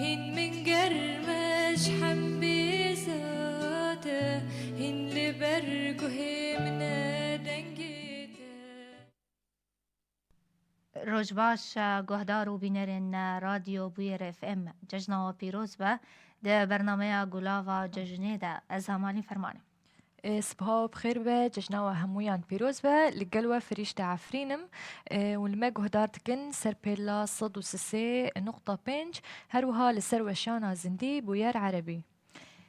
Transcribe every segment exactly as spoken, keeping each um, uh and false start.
Hîn min germ e ji hembê zate, hîn li ber guhê min e dengê te. Roj baş, guhdar û bînerên Radyo Bûyer F M. Cejna we pîroz be. Di bernameya Gulava Cejnê de ez Hemalîn Fermanê. Ê, sibaha we bi xêr be, cejna we hemûyan pîroz be. Li gel we Firîşte Efrîn im, ê, û li me guhdar dikin ser pêla sed û sê nuqta pênc, her wiha li ser weşana zindî Bûyer Erebî.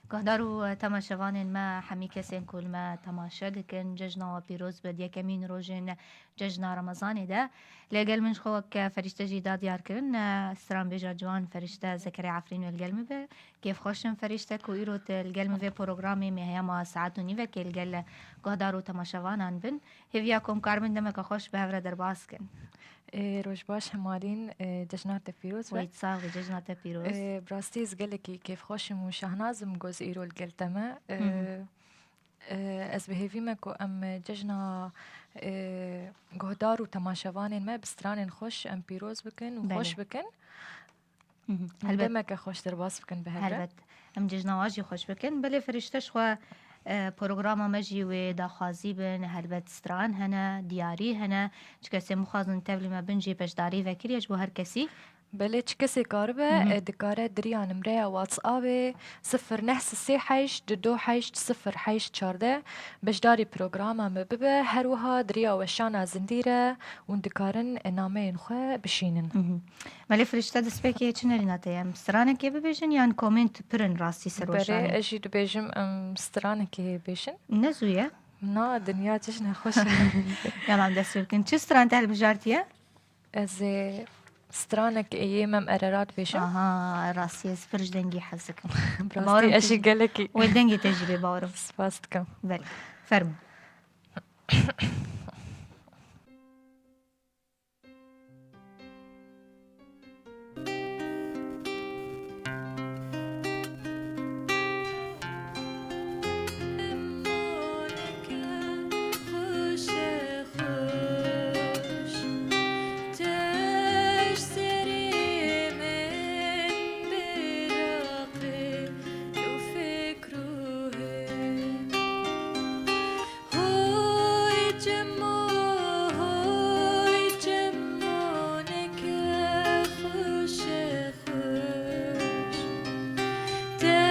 Guhdar û temaşevanên me, hemî kesên ku li me temaşe dikin, cejna we pîroz be, di yekemîn rojên cejna Remezanê de. Li gel min ji xwe wek Ferîşte jî da diyar kirin, stranbêja ciwan Ferîşte Zekeriya Efrîn wê li gel min be. Kêfxweş im Ferîşte ku îro tu li gel min vê programê me heyama saet û nîvekê li gel guhdar û temaşevanan bin. Hêviya ku em karibin demeke xweş bi hev re derbas kin. Ê, roj baş Hemalîn, ê, cejna te pîroz be. Wê sax be, cejna te pîroz. Ê, bi rastî ez gelekî kêfxweş im û şahnaz im ku ez îro li gel te me. Ê, Hı hı. ê, ez bi hêvî me ku em cejna, ê, guhdar û temaşevanên me bi stranên xweş em pîroz bikin û Belê. xweş bikin. Hı hı. Helbet. Demeke xweş derbas bikin bi hev re. Helbet. Em cejna wan jî xweş bikin. Belê Ferîşte ji xwe, e, programa me jî wê daxwazî bin. Helbet stran hene, diyarî hene. Çi kesê mixwazin tevlî me bin jî beşdarî vekiriye ji bo her kesî. Belê çi kesê karibe, Hı hı. e, dikare di riya nimreya WhatsAppê sifir neh sê heşt du du heşt sifir heşt çardeh beşdarî programa me bibe. Her wiha di riya weşana zindî re hûn dikarin, e, nameyên xwe bişînin. Hı hı. Belê Firîşte destpêkê çi nerîna te ye? Em stranekê bibêjin yan komên tu pir in rastî ser Berê, weşanê? ez jî dibêjim em stranekê bêjin. Ne zû ye? Na, dinya cejna xweş e. Yalan dest pê bikin. Çi stran te hilbijartiye? Ez ê stranek ê yê Mem Ererat bêjim. Aha, rastî ez pir ji dengî hez dikim. Bi rastî Bawerim ez tu jî jî gelekî. Wê dengê te jî bê bawerim. Spas dikim. Belê. Fermo. Hoy çemo, hoy çemo, neke xweş e xweş. Te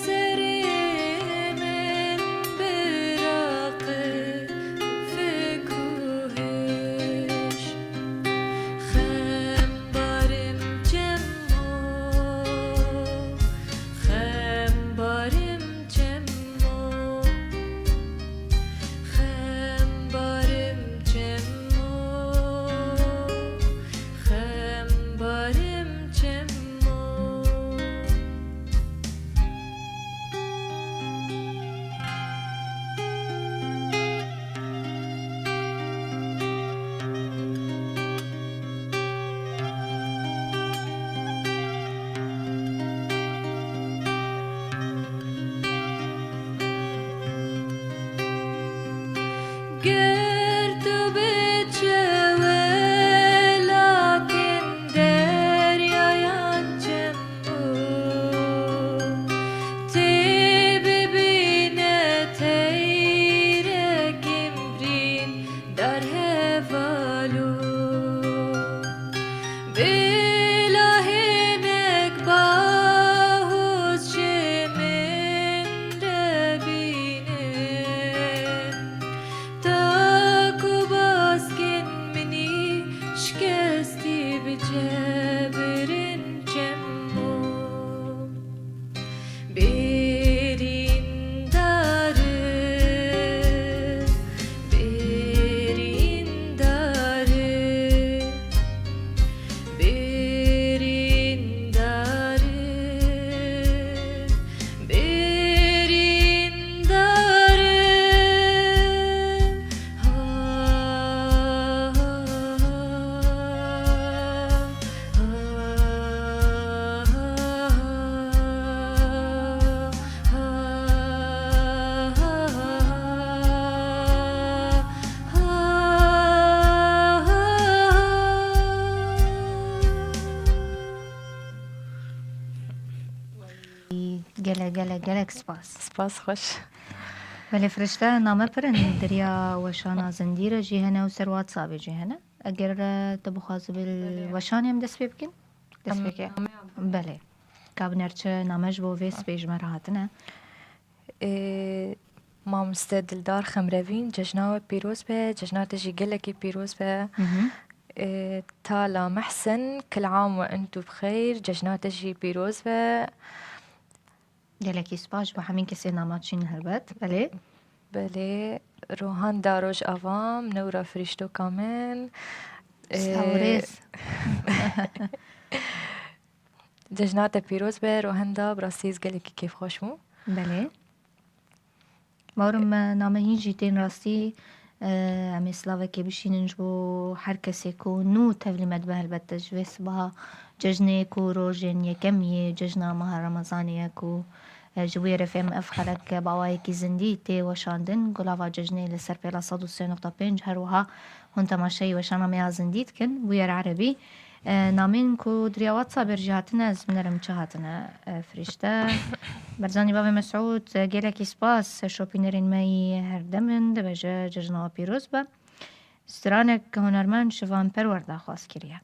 serê min biraqe fikr û hêj. Xembarim çemo, xembarim çemo, xembarim çemo, xembarim çemo. Ger tu bi çewelakin deryayan çem Tê bibîne teyrekî birîndar hevalo. Bila hinek bahoz ji min re bîne. Ta ku baskên minî şikestî bicebirin çemo. Birîndar e, birîndar e, Gelek gelek gelek spas. Spas xweş. Belê Firişte, name pir in, di riya weşana zindî re jî hene û ser WhatsAppê jî hene. Eger e, tu bixwazî bi weşanê em dest pê bikin? Dest pê ke. Belê. Ka binerçe name ji bo vê spê ji me re hatine. Ê, Mamoste Dildar Xemrevîn, cejna we pîroz be, cejna te jî gelekî pîroz be. Ê, Tala Mehsen, kil am we entu bixeyr, cejna te jî pîroz be. Gelekî spas ji bo hemî kesê nama çîn helbet. Belê. Belê, Rohanda Rojava, minewra firîştoka min. Ê, Sağ ol, rêz. Cejna te pîroz be, Rohenda, bi rastî ez gelekî kêfxweş bûm. Belê. Bawerim me name hîn jî tên rastî, e, em ê silavekê bişînin ji bo her kesê ku nû tevlî me dibe helbet ji vê sibaha cejnê ku rojên yekem yê cejna meha Remezanê ye ku, e, ji wê re fêm ev xelek bi awayekî zindî tê weşandin. Gulava cejnê li ser pêla sed û sê nokta pênc her wiha hûn temaşeyî weşana me ya zindî dikin. Bûyer erebî. E, namên ku di riya WhatsAppê jî hatine, ez binerim çi hatine, e, Firîşte. Berzanî Bavê Mesûd, e, gelekî spas, e, şopînerên me yî herdem in, dibêje cejna we pîroz be. Stranek hunermend Şivan Perwer daxwaz kiriye.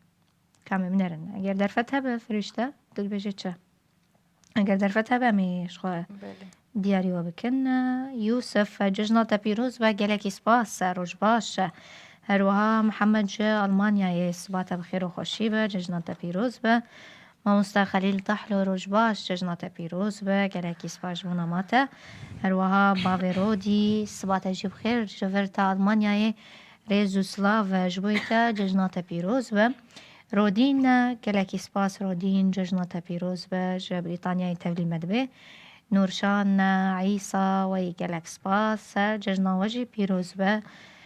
Ka em ê binerin. Eger derfet hebe, Firîşte, tu dibêje çi? Eger derfet hebe, em ê ji xwe diyarî we bikin. Yûsif, cejna te pîroz be, gelekî spas, roj baş. Her wiha Mihemed ji Almanyayê, siba te bi xêr û xweşî be, cejna te pîroz be. Mamosta Xelîl Tahlo, roj baş, cejna te pîroz be, gelekî spas ji bo nama te. Her wiha bavê Rodî, siba te jî bi xêr, ji vir te Almanyayê, rêz û silav ji bo te, cejna te pîroz be. Rodîn, gelekî spas Rodîn, cejna te pîroz be, ji Brîtanyayê tevlî me dibe. Nûrşan, Îsa, we yî gelek spas, cejna we jî pîroz be.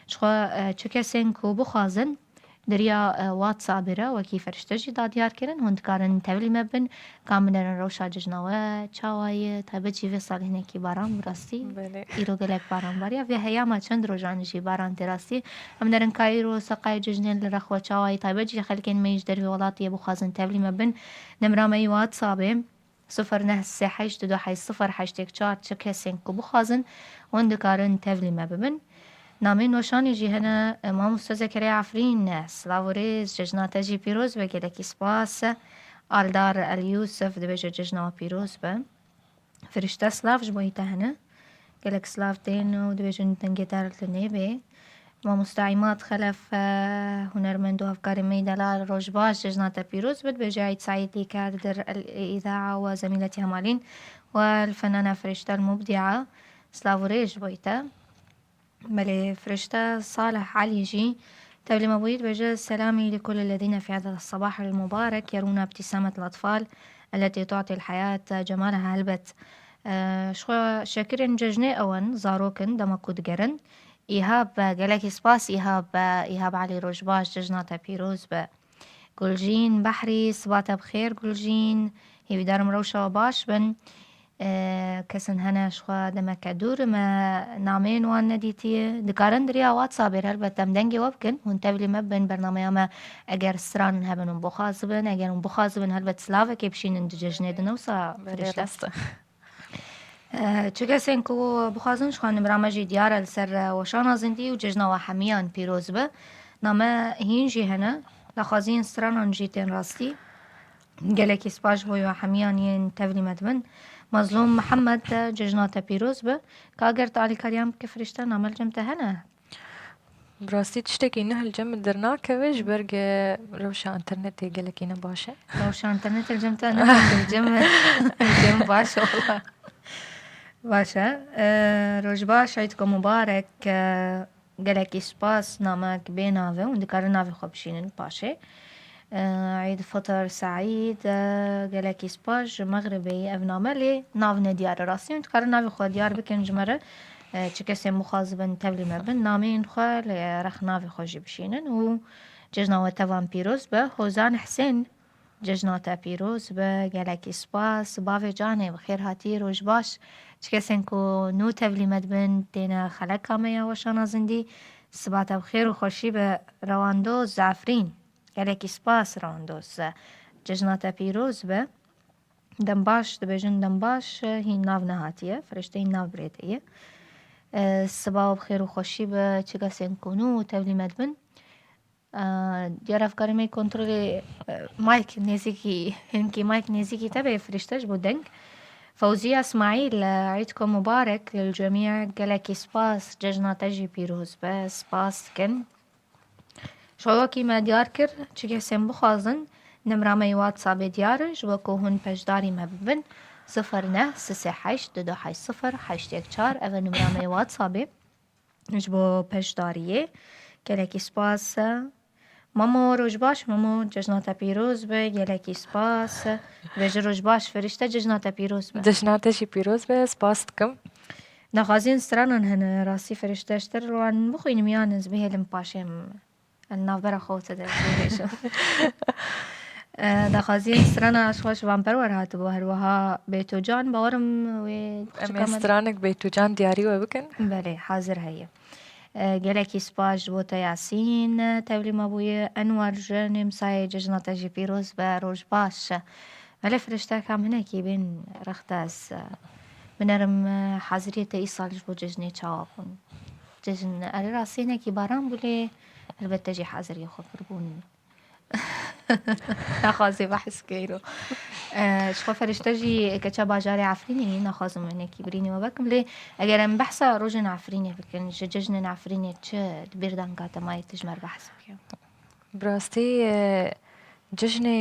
Ji xwe, e, çi kesên ku bixwazin, di riya, e, WhatsAppê re, wekî Firişte jî da diyar kirin, hûn dikarin tevlî me bin, ka em binerin rewşa cejna we çawa ye, taybet jî vê salê hinekî baran bi rastî. Belê. Îro gelek baran bariya. Vê heyama çend rojan jî baran tê rastî. Em nerin ka îro seqayê cejnê li rex we çawa ye, taybet jî xelkên me yî ji dervê welatiyê bixwazin tevlî me bin. Nimra me yî WhatsAppê, sifir neh sê heşt du du heşt sifir heşt yek çar, çi kesên ku bixwazin, hûn dikarin tevlî me bibin. Namên weşanê jî hene, e, Mamoste Zekeriya Efrîn, e, silav û rêz, cejna te jî pîroz be, gelekî spas. Aldar El Yûsif dibêje cejna we pîroz be. Firişte, silav ji bo te hene. Gelek silav tên û dibêjin dengê te li nêbê. Mamoste Îmad Xelef, e, hunermend û hevkarê me yî delal, roj baş, cejna te pîroz be, dibêje Eîd Seîd Dîker, dir El Îdaa we zemîletî Hemalîn we el fenana Firişte el Mubdîa, silav û rêz ji bo te. Belê, Firişte Salih Elî jî tevlî me bûyî dibêje, selamî li kul lezîne fî hada sebah el mubarek yerûna ibtîsamet el atfal elletî tu'tî el heyat cemalaha helbet. E, ji xwe şekirên cejnê ew in, zarok in, dema ku digerin. Îhab, gelekî spas Îhab, Îhab Elî, roj baş, cejna te pîroz be. Gulcîn Behrî, siba te bi xêr Gulcîn. Hêvîdarim rewşa we baş bin. E, kesin hene ji xwe demeke dûr me nameyên wan nedîtiye. Dikarin di riya WhatsAppê re helbet em dengê we bikin. Hûn tevlî me bibin bernameya me eger stranin hebin hûn bixwazibin. Eger hûn bixwazibin helbet silavekê bişînin di cejnê de ne wisa Firişte? Rast e. E, çi kesên ku bixwazin ji xwe nimra me jî diyar e li ser, e, weşana zindî û cejna we hemiyan pîroz be. Name hîn jî hene. Daxwaziyên stranan jî tên rastî. Gelekî spas ji bo we hemiyan yên tevlî me dibin. Mazlûm Mihemed, e, cejna te pîroz be. Ka ger tu alîkariyan bike Firişte, name li cem te hene? Bi rastî tiştekî nuh li cem min dernakeve ji ber ge rewşa înternetê gelekî ne baş e. Rewşa înternetê li cem te ne baş e, li cem, li cem baş e wala. Baş e. E, roj baş, Eîdko mubarek. E, gelekî spas, namek bê nav e, hûn dikarin navê xwe bişînin paşê. E, Eîd Fitir Seîd, e, gelekî spas ji Mexribê ev name lê nav nediyar e. Rastî hûn dikarin navê xwe diyar bikin ji me re. E, çi kesên bixwazibin tevlî me bin, nameyên xwe li rex navê xwe jî bişînin û cejna we tevan pîroz be. Hozan Hisên, cejna te pîroz be, gelekî spas. Bavê canê, bi xêr hatî, roj baş. Çi kesên ku nû tevlî me dibin, têne xeleka me ya weşana zindî, siba te bi xêr û xweşî be. Rewandoz Zafrîn, gelekî spas Rewandoz. Cejna te pîroz be. Dembaş, dibêjin dembaş, hîn nav nehatiye, firişte hîn nav birê de ye. E, siba û bi xêr û xweşî be, çi kesên ku nû tevlî me dibin. E, diyar efkarê me kontrolê, e, mayk nêzîkî, hinkî mayk nêzîkî te be firişte ji bo deng. Fewziya Îsmaîl, e, Eîdkom mubarek lil cemî, gelekî spas, cejna te jî pîroz be, spas dikin. Ji xwe wekî me diyar kir, çi kesên bixwazin, nimra me yê WhatsAppê diyar e, ji bo ku hûn peşdarî me bibin, sifir neh sê sê heşt du du heşt sifir heşt yek çar, ev e nimra me yê WhatsAppê. Ji bo peşdariyê, gelekî spas. Mamo, roj baş, Mamo, cejna te pîroz be, gelekî spas. Dibêje roj baş, firişte, cejna te pîroz be. Cejna te jî pîroz be, spas dikim. Daxwaziyên stranan hene, rastî firişte ji te re wan bixwînim yan ez bihêlim paşê em li navbera xwe te de bibêjim. Eh, daxwaziyên strana ji xwe ji Van Perwer hatibû, her wiha Bêtocan, bawerim wê Em ê çika me stranek Bêtocan diyarî we bikin. Belê, hazir heye. Eh, gelekî spas ji bo te Yasîn, tevlî me bûye. Enwer ji Nêmsayê, cejna te jî pîroz be, roj baş. Belê firişte, kam hinekî bên rexte ez, eh, binerim, eh, haziriyê te îsal ji bo cejnê çawa bûn? Cejn, erê rastî hinekî baran bû lê helbet te jî haziriyê xwe kir bûn. Naxwazê behs keyro. Eh, ji xwe firişte jî keça bajarê Efrînê ye, naxwazim hinekî birînê we vekim lê eger em behsa rojên Efrînê bikin, ji cejnên Efrînê çi di bîr de hingate mayê tu ji me re behs bike? Bi rastî, e, cejnê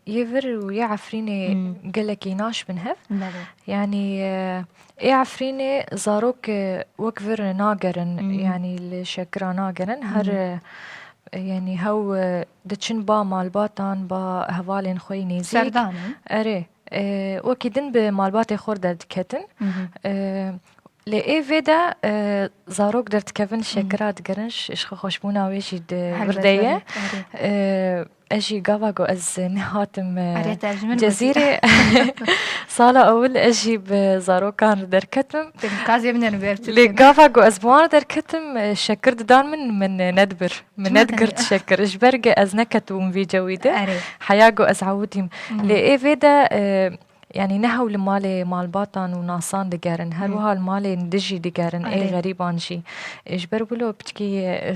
yê vir û yê Efrînê Hmm. gelekî naş bin hev. Belê. Yanî, e, ê Efrînê zarok, e, wek vir nagerin, Hmm. yanî li şekira nagerin. Her, Hmm. e, yanî hew, e, diçin ba malbatan, ba hevalên xwe yê nêzîk. Serdan in. Erê, e, wekî din bi malbatê xwe re derdiketin. Mhm. E, Lê ê vê de, e, zarok derdikevin, Hı. şekira digerin, ş-, ji xwe xweşbûna wê jî di Helbet, vir de ye. Erê, erê. E, ez jî gava ku ez nehatim, e, Erê, te ji min Cezîrê, sala ewil ez jî bi zarokan re derketim. Te nikazê min ne, bêr tu Lê têne. gava ku ez bi wan re derketim, e, şekir didan min, min nedibir. Min Çima te nedigirt ne? şekir. Ji ber ge ez neketibûm vî cewî de. Erê. Heya ku ez ewidîm. Hı. Lê ê vê de, e, Yanî ne hew li malê malbatan û nasan digerin, her Hı. wiha li malên dijî digerin, ê Erê. xerîban jî. E, ji ber wilo piçkî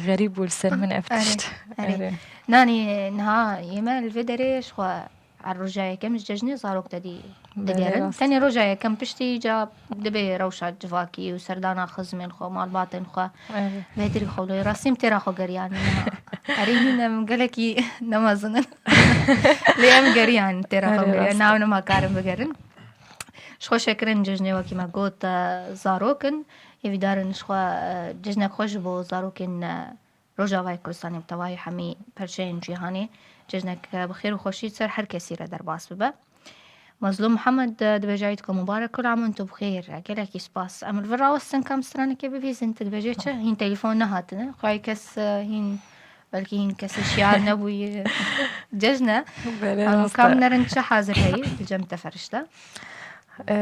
xerîb bû li ser min ev Erê, tişt. erê. Erê. Nanî niha yê me li vê derê ji xwe her roja yekem ji cejnê zarok te dî Belê, digerin. rast. Tenê roja yekem piştî ca dibê rewşa civakî û serdana xizmên xwe, malbatên xwe. Erê. Vê dirî xwe wilo rastî em têra xwe geriyan. Erê hîn em gelekî nemezin in. Lê em geriyan têra xwe Erê, geriyan. rast. Nav nema karin bigerin. Ji xwe şekirin cejnê wekî me got, e, zarok in. Hêvîdar in ji xwe, e, cejnek xwe ji bo zarokên, e, Rojavayê Kurdistanê bi tevahî hemî perçeyên cîhanê cejnek, e, bi xêr û xweşî ser her kesî re derbas bibe. Mazlûm Mihemed, e, dibêje, Eîdko mubarek, kul am û entum bi xêr. Gelekî spas. Em li vir rawestin, kam stranekê bibîzin, tu dibêje çi? Hîn telefon nehatine. Xwayê kes, e, hîn, belkî hîn kesê şiyar nebûye. Cejne. Belê, Em rast kam e. nerin çi hazir heyî? Li cem te ferişte. E,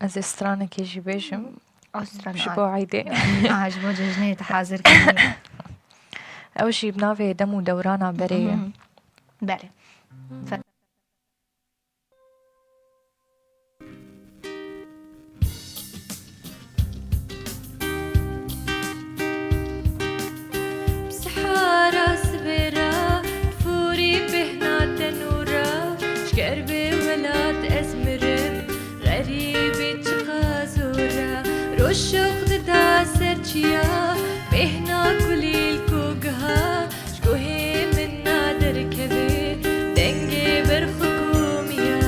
ez ê stranekê jî bêjim. Ew stran Ji a- bo eydê. Aha, ji bo cejnê te hazir kiriye. Ew jî bi navê Dem û Dewrana Berê ye. Mhm. Belê. Bi sihara sibê re, bi forî bêhna tenûra, ji gerbê welat ez mirim, xerîbî çiqa zor e. Roj şox dida ser çiya, bêhna kulîlk û giha, Ji guhê min naderkeve dengê berxwe komiya.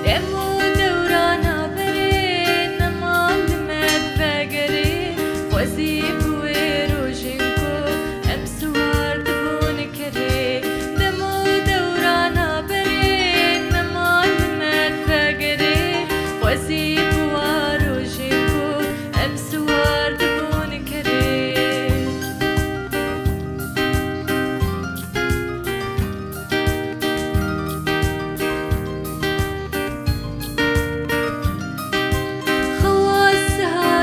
Dem û dewrana berê nema li me vegerê, xwezî bi wê rojên ku em siwar dibûn. Kerê dem û dewrana berê nema li me vegerê, xwezî bi wa rojê ku em siwar dibûn kerê. Xewa siha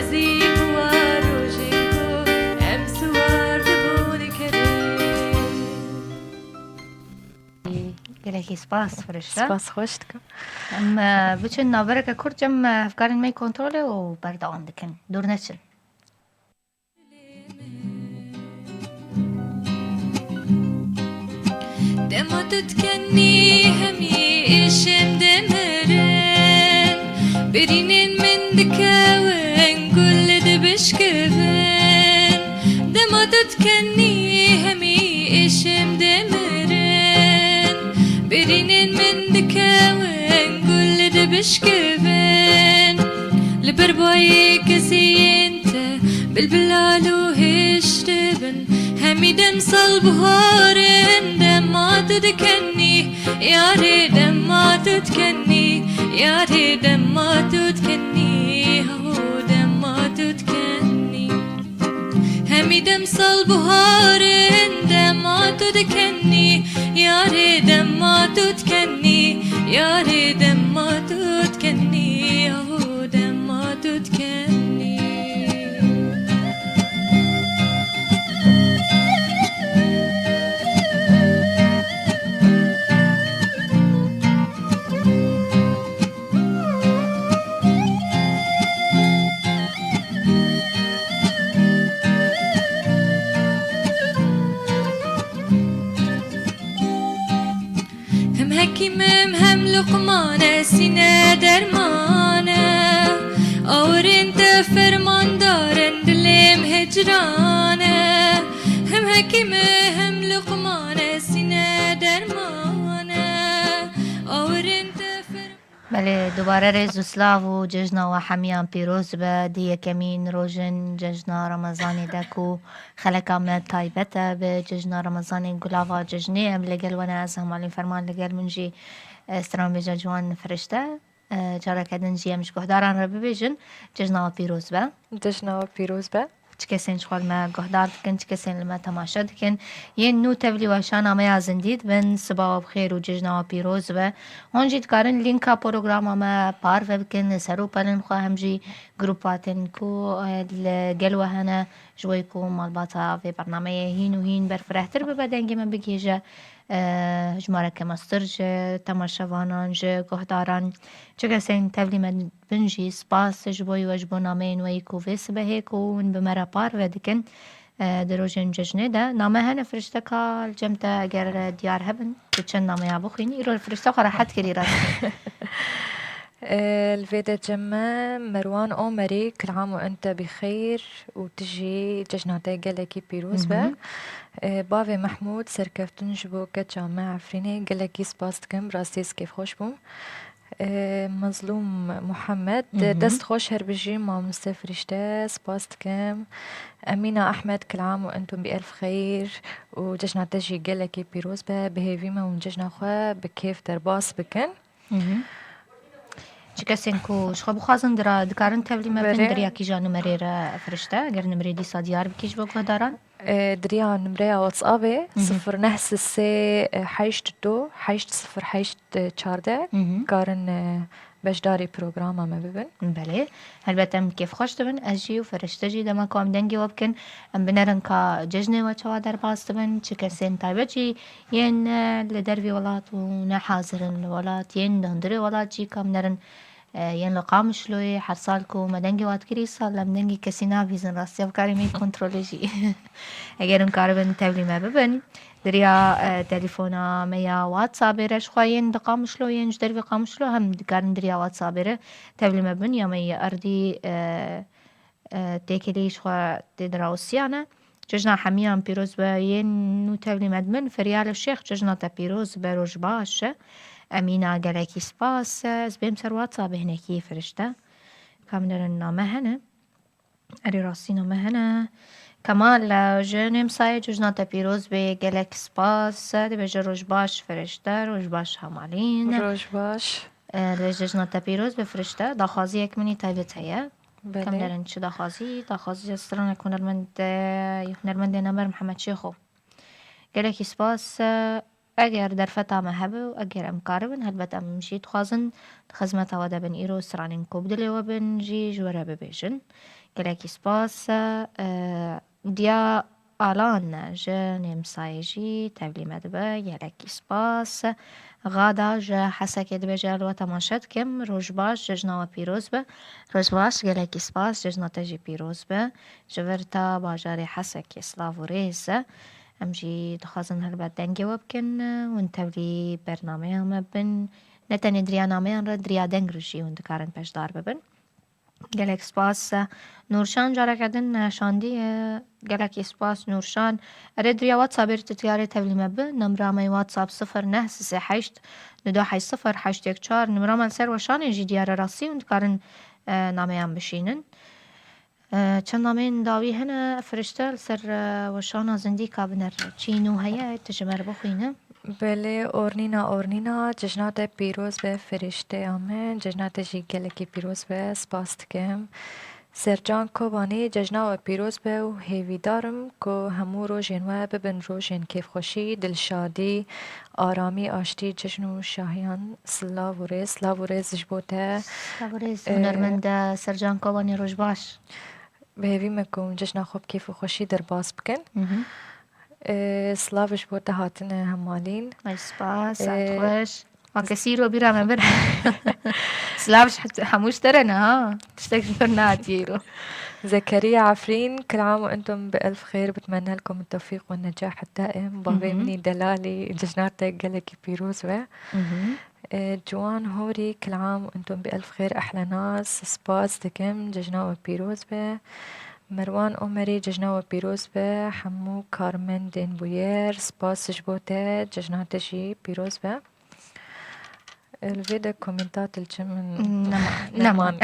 Zî bi wa rojê ku em siwar dibûn kerê. Gelekî spas, Firişte. Spas, xweş dikim. Em, e, biçin navbereke kurt cem, e, hevkarên me yê kontrolê û berdewam dikin. Dûr neçin. Dema tu dikenî hemî êşên dimirin, birînên min dikewin gul dibişkivin. Dema tu dikenî hemî êşên dimirin, birînên min dikewin gul dibişkivin. Li ber bayê keziyên te bilbilal û hêş dibin. Hemî demsal buhar in, dema tu dikenî, yarê dema tu dikenî, yarê dema tu dikenî, ho dema tu dikenî. Hemî demsal buhar in, dema tu dikenî, yarê dema tu dikenî, yarê dema tu dikenî, ho dema tu dikenî. Hem hekîm im, hem luqman e, sîne derman e. Awirên te fermandar in, dilêm hicran e. Hem hekîm e, hem luqman e, sîne derman e. Awirên te fer- Belê, dubare rêz û silav û cejna we hemiyan pîroz be. Di yekemîn rojên cejna Remezanê de ku xeleka me taybet e, bi cejna Remezanê gulava cejnê em li gel we ne. Ez Hemalîn Ferman, li gel min jî, e, stranbêja ciwan Firişte. E, careke din jî em ji guhdaran re bibêjin, cejna we pîroz be. Cejna we pîroz be. Çi kesên ji xwe li me guhdar dikin, çi kesên li me temaşe dikin. Yên nû tevlî weşana me ya zindî dibin, siba we bi xêr û cejna we pîroz be. Hûn jî dikarin lînka programa me parve bikin li ser û pelên xwe, hem jî grupa tên ku, e, li gel we hene, ji bo ku malbata vê bernameyê hîn û hîn berfirehtir bibe, dengê me bigihêje, e, jimareke mestir ji temaşevanan, ji guhdaran. Çi kesên tevlî me bin jî spas ji bo we, ji bo nameyên we yî ku vê sibehê ku hûn bi me re parve dikin, e, di rojên cejnê de. Name hene Firişte, ka li cem te eger diyar hebin, tu çend nameya bixwînî? Îro Firişte xwe rehet kirî rast. E, li vê de cem me Merwan Omerî, kul am û ente bi xeyr û tu jî cejna te gelekî pîroz be. Hı hı. E, bavê Mehmûd, serkeftin ji bo keça me Efrînê, gelekî spas dikim, bi rastî ez kêfxweş bûm. E, Mezlûm Muhammed, Hı hı. Dest xweş, her bijî mamoste Firişte, spas dikim. Emîna Ahmed, kul am û entum bi elf xeyr û cejna te jî gelekî pîroz be. Bi hêvî me hûn cejna xwe bi kêf derbas bikin. Hı hı. Çi kesên ku ji xwe bixwazin dira-, dikarin tevlî me bikin, Belê. Di riya kîja numerê re Firişte, eger numerê dîsa diyar bikî ji bo guhdaran? E, di riya numereya WhatsAppê, Hı hı. sifir neh sê sê heşt du heşt sifir heşt çardeh, Hı hı. Karin, e, beşdarî programa me bibin. Belê. Helbet em kêfxweş dibin. Ez jî û Ferişte jî dema ku em dengê we bikin, em binerin ka cejnê we çawa derbas dibin, çi kesên taybet jî yên, e, li dervî welat û ne hazir in li welat, yên li hundirê welat jî ka binerin. E, yên li Qamişloyê, her sal ku me dengê we dikirî, sal em dengê kesî nabîzin, rastiya bikarê me yê kontrolê jî. Eger hûn karibin tevlî me bibin, di riya, e, telefona me ya WhatsAppê re ji xwe yên di Qamişlo, yên ji dervê Qamişlo hem dikarin di riya WhatsAppê re tevlî me bibin, ya me yê erdî, e, e, têkilî ji xwe tê dirawisiya ne. Cejna hemiyan pîroz be, yên nû tevlî me dibin, Feryal Şêx, cejna te pîroz be, roj baş. Emîna, gelekî spas. Ez bêm ser WhatsAppê hinekî Firişte. Ka binerin name hene. Erê rastî name hene. Kemal, e, ji Nêmsayê, cejna te pîroz bê, gelek spas. Dibêje roj baş Firişte, roj baş Hemalîn. Roj baş. E, li cejna te pîroz be Firişte. Daxwaziyek min î taybet heye. Belê. Ka binerin çi daxwazî? Daxwaziya stranek hunermend, e, hunermendê Namer Mihemed Şêxo. Gelekî spas. Eger derfeta me hebe û eger em karibin, helbet em jî dixwazin di xizmeta we de bin. Îro stranên ku bi dilê we bin jî ji we re bibêjin. Gelekî spas. E, Diya Alan ji Nêmsayê jî tevlî me dibe. Gelekî spas. Xada ji Hesekê dibêje, li we temaşe dikim. Roj baş, cejna we pîroz be. Roj baş, gelekî spas, cejna te jî pîroz be. Ji vir ta bajarê Hesekê silav û rêz. Em jî dixwazin helbet dengê we bikin. Hûn tevlî bernameya me bin. Ne tenê di riya nameyan re, di riya deng re jî hûn dikarin beşdar bibin. Gelek spas. Nûrşan careke din şandiye. Gelekî spas Nûrşan. Erê, di riya WhatsAppê re tu diyarê tevlî me bi. Nemra me yê WhatsApp sifir neh sê sê heşt nod heşt sifir heşt yek çar. Nimra me li ser weşanê jî diyar e, rastî hûn dikarin, e, nameyan bişînin. E, çend nameyên dawî hene, firişte li ser, e, weşana zindîka binere. Çî nû heye, tu ji me re bixwîne. Belê, Ornîna, Ornîna, cejna te pîroz be, firişteya min, cejna te jî gelekî pîroz be, spas dikim. Sercan Kobanî, cejna we pîroz be û hêvîdar im ku hemû rojên we bibin rojên kêfxweşî, dilşadî, aramî, aştî, cejn û şahiyan. Silav û rêz, silav û rêz ji bo te. Silav û rêz, Ee, hunermend Sercan Kobanî, roj baş. Bi hêvî me ku cejna xwe bi kêf û xweşî derbas bikin. Mhm. Ee, silav ji bo te hatine hemalîn. Ay spas, saet Ee, xweş. Ma kesî îro bîra me bir. Silav ji het-, hemû ji te re ne ha. Tiştek ji vir nehatiye îro. Zekeriya Efrîn, كل عام وأنتم بألف خير، بتمنى لكم التوفيق والنجاح الدائم. Bavê Mhm. min î delalî, cejna te gelekî pîroz be. Mhm. E, Ciwan Horî, كل عام وأنتم بألف خير، أحلى ناس، spas dikim, cejna we pîroz be. Merwan Omerî, cejna we pîroz be. Hemû karmendên bûyer, spas ji bo te, cejna te jî pîroz be. Li vê de komenta dilçe min Nema, neman.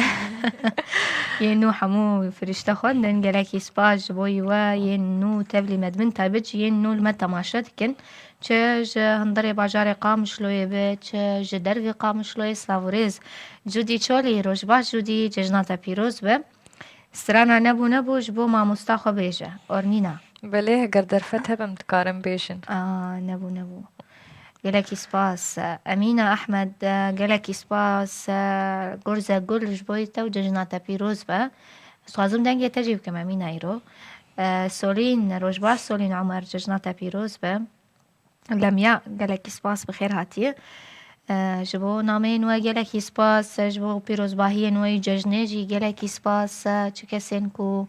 Yên nû hemû firişte xwendin, gelekî spas ji bo we, yên nû tevlî me dibin, taybet jî yên nû li me temaşe dikin. Çi ji hundirê bajarê Qamişloyê be, çi ji dervî Qamişloyê, silav û rêz. Cûdî Çolî, roj baş Cûdî, cejna te pîroz be. Strana Nebû Nebû ji bo mamosta xwe bêje, Ornîna. Belê, heger derfet hebim dikarim bêjin. Aa, nebû, nebû. Gelekî spas. Emîna Ehmed, gelekî spas. Gurze Gul, ji bo te û cejna te pîroz be. Ez dixwazim dengê te jî bikim, Emîna, îro. Solîn, roj baş Solîn Omer, cejna te pîroz be. Lemya, gelekî spas, bi xêr hatiye. E, ji bo nameyên we gelekî spas, ji bo pîrozbahiyên we yê cejnê jî gelekî spas. E, çi kesên ku,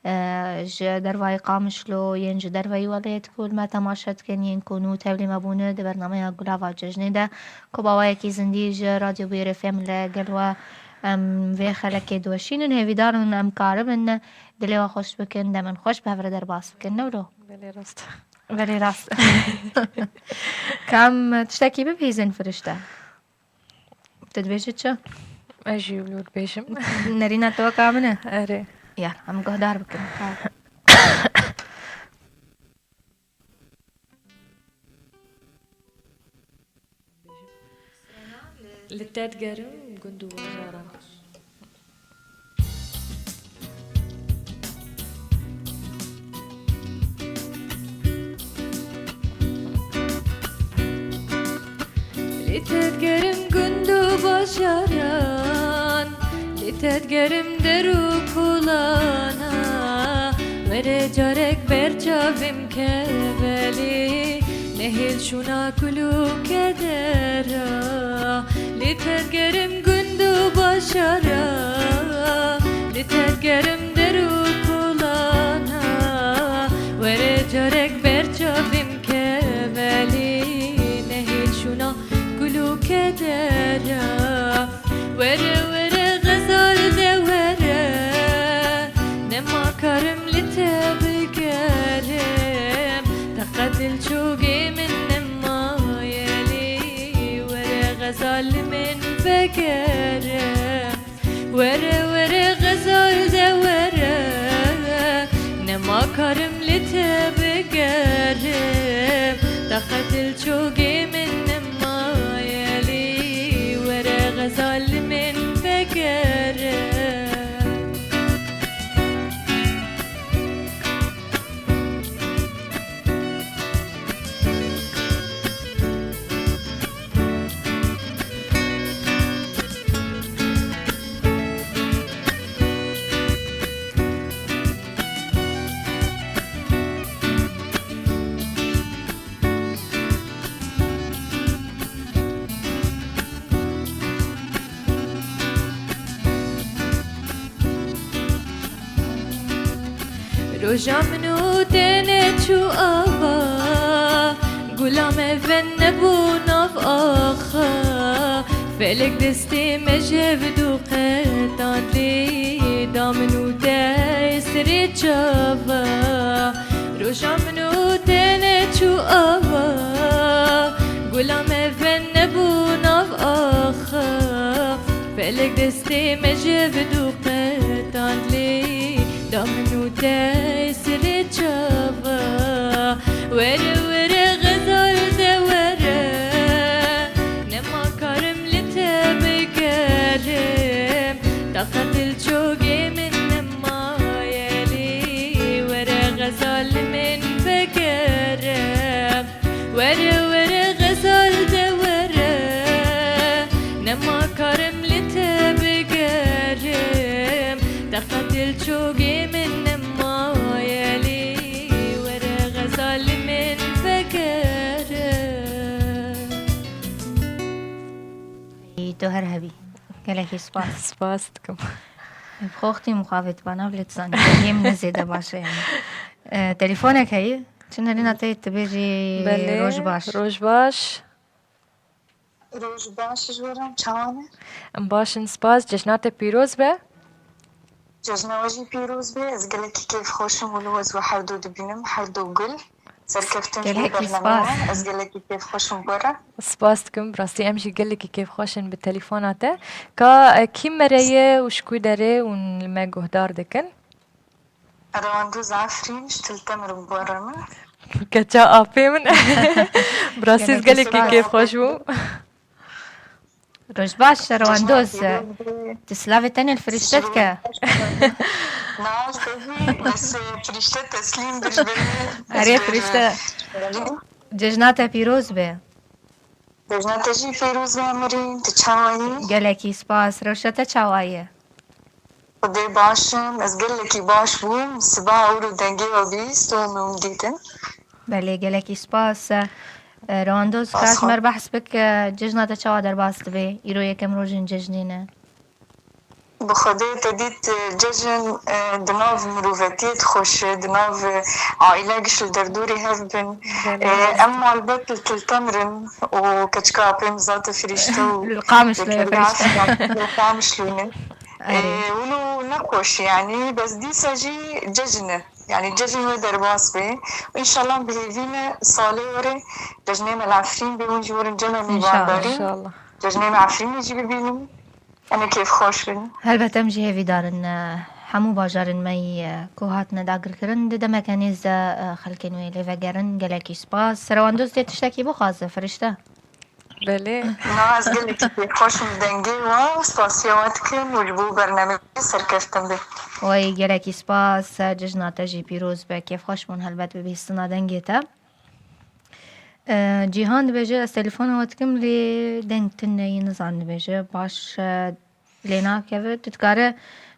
e, ji dervayê Qamişlo yên ji derveyî welêt ku li me temaşe dikin, yên ku nû tevlî me bûne di bernameya Gulava Cejnê de, ku bi awayekî zindî ji Radyo Bûyerê F M li gel we em vê xelekê diweşînin. Hêvîdar in em karibin dilê we xweş bikin, demên xweş bi hev re derbas bikin. Ne wilo? Belê, rast. Belê, rast. Kam tiştekî bibihîzin, firişte? Tu dibêjî çi? Ez jî wilo dibêjim. Nerîna te weka min e? Erê. Ya, em guhdar bikin. Ha. Li te digerim gund û bajaran. Li te digerim gund û bajaran, li te digerim der û kolana. Were carek ber çavim kevelî, nehêl şûna kul û kedera. Li te digerim gund û başara, li te digerim der û kolana. Were carek ber çavim kevelî, nehêl şûna kul û kedera. Were, were, xezal de were, nema karim li te bigerim. Teqe dilçûgê min nemaye lê, were, xezal li min vegerim. Were, were, xezal de were. Roja min û tenê çû ava, gula me ven nebû nav axa. Felek destê me ji hev du qetand lê da min û te sirê çava. Roja min û tenê çû ava, gula me ven nebû nav axa. Felek destê me ji hev du qetand lê da min û te sirê çava. Were were xezal de were, nema karim li te bigerim. Taqet li çogê min nemaye lê, were xezal min bigerim. Were were xezal de were, nema karim li te bigerim. Teqet li çogê min nemaye lê, were xezal min bigerim. Tu her hebî. Gelekî spas. Spas dikim. Bi xwe wextî mixabêt bana, lê tu zanî, dengê min ne zêde baş e yani. E, telefonek heye? Çi nerîna te dibêjî Belê, roj baş. Roj baş. Roj baş ji we re, çawa ne? Em baş in, spas. Cejna te pîroz be. Cejna we jî pîroz be. Ez gelekî kêfxweş im wilo ez we her du dibînim, her du gul. Serkeftin ji bo Gelekî bername spas. wan. Ez gelekî kêfxweş im we re. Spas dikim. Bi rastî em jî gelekî kêfxweş in bi telefona te. Ka e, kî me re ye û ji ku derê hûn li me guhdar dikin? Rewandûz Efrîn ji Til Temir bû re min. Keça apê min. Bi rastî ez gelekî kêfxweş bûm. Roj baş, Rewandûz. Tu silavê tenê li firîşte dike. Na, ez bêjî, ez firîşte teslîm bir, bir. Erê firîşte. Cejna te pîroz be. Cejna te jî pêroz be Emirîn, tu çawa yî? Gelekî spas, rewşa te çawa ye? Xwedê baş im, ez gelekî baş bûm, siba ewro dengê we bihîst û min dîtin. Belê, gelekî spas. E, Rewandoz, ka ji me re behs bik, e, cejna te çawa derbas dibe? Îro yekem rojên cejnê ne. Bi Xwedê te dît, e, cejn, e, di nav mirovetiyê de xweş e, di nav, e, aîle giş li derdorê hev bin. E, em malbet li Til Temir in û keçika apê min zate firîşte û Li Qamişlo ye firîşte. Li Qamişlo ne. E, Erê. Wilo ne xweş e, yanî bes dîsa jî cejn e. Yanî cejn wê derbas bê. Înşallah bi hêvî me salê were cejnê me li Efrîn bê, hûn jî werin cem me Înşallah. mîvandarî. Înşallah. Cejnê me Efrînê jî bibînin. Em ê kêfxweş bin. Helbet em jî hêvîdar in, e, hemû bajarên me yî, e, ku hatine dagirkirin, di demeke nêz de, e, xelkên wê lê vegerin. Gelekî spas. Rewandoz dê tiştekî bixwaze, firişte? Belê. Na, ez gelekî kêfxweş im bi dengê we û spasiya we dikim û ji bo bernameyê serkeftin be. Wey, gelekî spas, cejna te jî pîroz be. Kêfxweş bûn helbet bi bihîstina dengê te. E, Cîhan dibêje, ez telefona we dikim, lê deng tune ye, nizanim dibêje. Baş, e, lê nakeve. Tu dikare,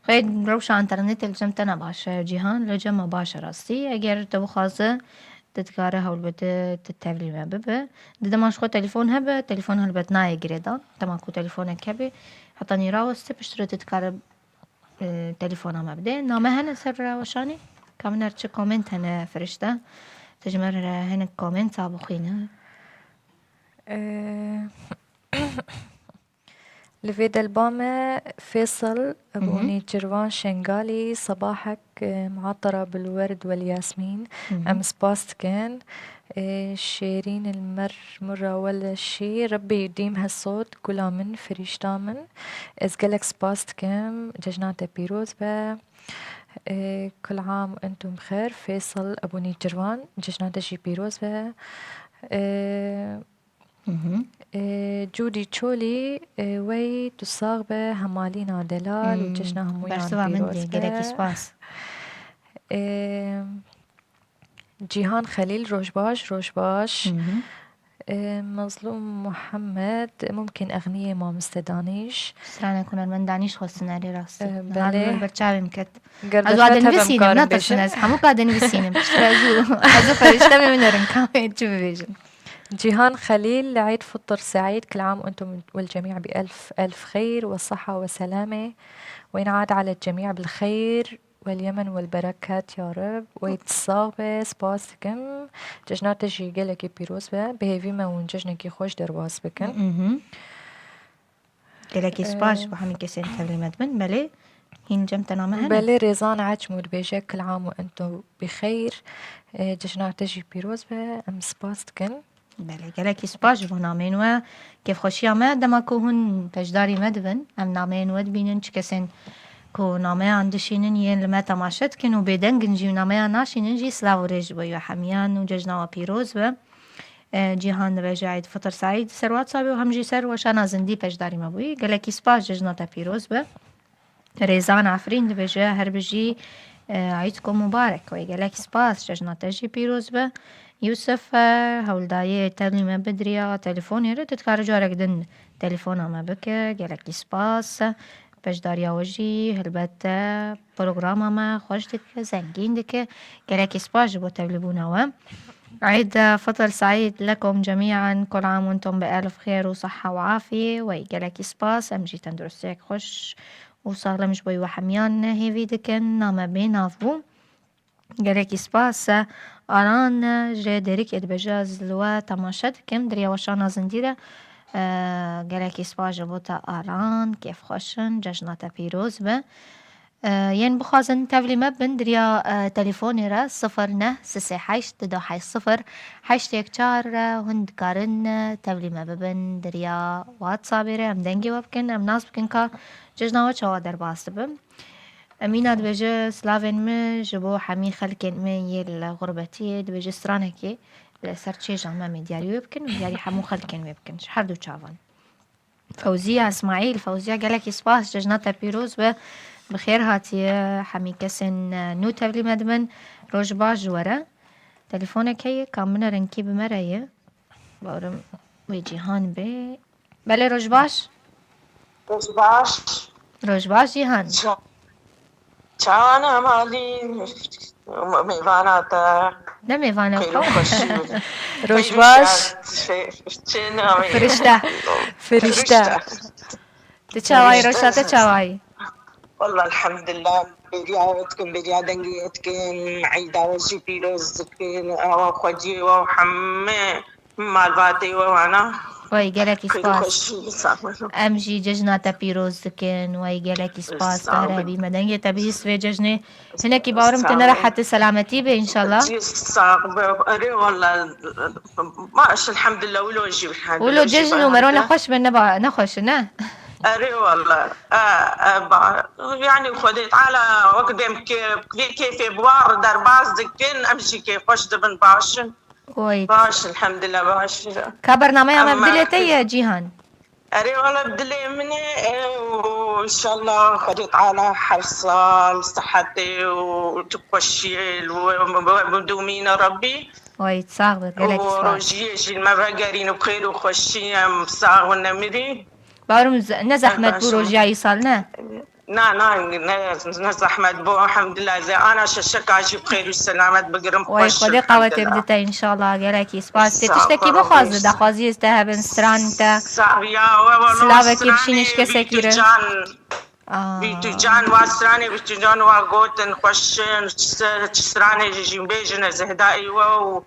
xwê rewşa înternetê li cem te ne baş e, Cîhan, li cem me baş e rastî. Eger te bixwaze, tu dikare hewl bide, tu tevlî me bibe. Di dema ji xwe telefon hebe, telefon helbet nayê girêdan. Dema ku telefonek hebe, heta nî raweste, piştre tu dikare e, telefona me bide. Name hene ser weşanê? Ka min her çi koment hene firişte. Tu ji me re hinek komenta bixwîne. Ee, Li vê delba me Fêsal Ebû Nîçirvan Şengalî, Sebahek, e, muatara bil werd wel yasmîn. Em spas dikin. Ê, şêrîn il mer mura weleşî, Rebbî dîm hesot, gula min, firîşta min. Ez gelek spas dikim, cejna te pîroz be. Ê, kul am entum bixêr, Fêsal Ebû Nîçirvan, cejna te jî pîroz be. Ê, Ê, Cûdî Çolî, ê, wey tu sax be, hemalîna delal û cejna hemûyan Bersiva min pîroz dê, be. Gelekî spas. Ê, Cîhan Xelîl, roj baş, roj baş. Hı hı. E, Mazlûm Muhammed, mumkin exniyê mamoste Danîş. Stranek hunermend Danîş xwestin erê rast. E, Niha belê. Li ber çavê min ket. Ger Ez dixwet wadin hebe em nivîsînim, karin netirsin bêjin. Ez hemû kadin nivîsînim. Piştre ez û, ez û ferişte me min erin kamê çi bibêjin. Cîhan Xelîl, Eid Fitr Seîd, kul am entum wal cemî bi elf, elf xeyr ve siha ve selame. Ve inad ala cemî bil xeyr. Wel yemen wel bereket ya Reb. Wey tu sax be, spas dikim. Cejna te jî gelekî pîroz be. Bi hêvî me hûn cejnekî xweş derbas bikin. Mhm. Gelekî spas ji bo hemî kesên tevlî me dibin. Belê, hîn cem te name hene? Belê, Rêzan Eçmû dibêje, "Kul am û entum bi xeyr." E, cejna te jî pîroz be. Em spas dikin. Belê, gelekî spas ji bo nameyên we. Kêfxweşiya me dema ku hûn beşdarî me dibin. Em nameyên we dibînin, çi kesên ku nameyan dişînin, yên li me temaşe dikin û bêdeng in jî û nameyan naşînin jî, silav û rêz ji bo we hemiyan û cejna we pîroz be. E, Cîhan dibêje, "Eid Fitr Saîd." Ser WhatsAppê û hem jî ser weşana zindî beşdarî me bûyî. Gelekî spas, cejna te pîroz be. Rêzan Efrîn dibêje, "Her bijî, e, Eîdko mubarek." Wey gelekî spas, cejna te jî pîroz be. Yusuf, e, hewldayê tevlî me bidiriya telefonê re, tu dikare carek din telefona me bike. Gelekî spas. Beşdariya we jî helbet, e, programa me xweş dike, zengîn dike. Gelekî spas ji bo tevlîbûna we. Eid Fitr Saîd lekum cemîan, kul am entum bi elf xêr û seha û afiyê. Wey gelekî spas, em jî tenduristiyek xweş û saxlem ji bo we hemiyan hêvî dikin. Name bê nav bû. Gelekî spas. Aran ji Dêrikê dibêje, "Ez li we temaşe dikim, di riya weşana zindî re." E, gelekî spas ji bo te Aran, kêfxweş in, cejna te pîroz be. E, yên bixwazin tevlî me bibin, di riya, e, telefonê re sifir neh sê sê heşt du du heşt sifir heşt yek çar re hûn dikarin, e, tevlî me bibin, di riya WhatsAppê re em dengê we bikin, em nas bikin ka cejna we çawa derbas dibe. Emîna dibêje, "Silavên min ji bo hemî xelkên min yê li xurbetiyê." Dibêje stranekê li ser çêja me em ê diyarî wê bikin û diyarî hemû xelkên wê bikin ji her du çavan. Fewziya Îsmaîl, Fewziya gelekî spas, cejna te pîroz be. Bi xêr hatiye hemî kesên, e, nû tevlî me dibin. Roj baş ji we re. Telefonek heye, ka min e, rengkî bi me re ye. Bawerim wê Cîhan bê. Belê, roj baş. Roj baş. Roj baş Cîhan. Ça-, çawa ne malî, mêvana te. Ne mêvana xwe. Roj baş. Çê navê. Firişte. Firişte. Firişte. Tu çawayî, roşa te çawayî? Wallah, elhamdulillah, bêriya we dikim, bêriya dengê we dikim, eyda we jî pîroz dikim, awa xwediyê we û hemû malbatê we wana. Wey, gelekî spas. Em jî cejna te pîroz dikin. Wey, gelekî spas. Sağ ol. Kahrevî me dengê te bihîst vê cejnê. Hinekî bawerim tu nerehet, selametî be înşallah. Sax be. Erê wallah. Baş, elhamdulillah, wilo jî. Wilo cejn û merona xweş be, ne ba-, ne xweş e, ne? Erê wallah. E, e, ba-, yani Xwedê Teala wek dem ke-, kê-, kêfê bi war derbas dikin, em jî kêfxweş dibin, baş in. Oy. Baş, elhamdulillah, baş. Ka bernameya me bi dilê te ye, Cîhan? Erê wala bi dilê min e, e, û înşallah Xwedê Teala her sal sihetê û tu xweşiyê li we, we, we bidûmîne Rebbî. Oy, sax be, gelekî spas. Û rojiyê jî me vegerîn û bi xêr û xweşî em sax û nemirî. Bawerim ze-, ne zehmet bû rojiya îsal, ne? Na, na, ne, ne zehmet bû, elhamdulillah. Ez ê ana şeşeka jî bi xêr û selamet bigirim. Wey, xweş, Xwedê qawetê bide te, înşallah. Gelekî spas. Tê tiştekî bixwaze, daxwaziyê te hebin, stran te. Sax ya, we, we, silavekî bişîne ji kesekî re. Aa. Bîtûcan, wa stranê Bîtûcan wa gotin, xweş in, çi se-, çi stranê jî jî bêjin, ez heda ê we û,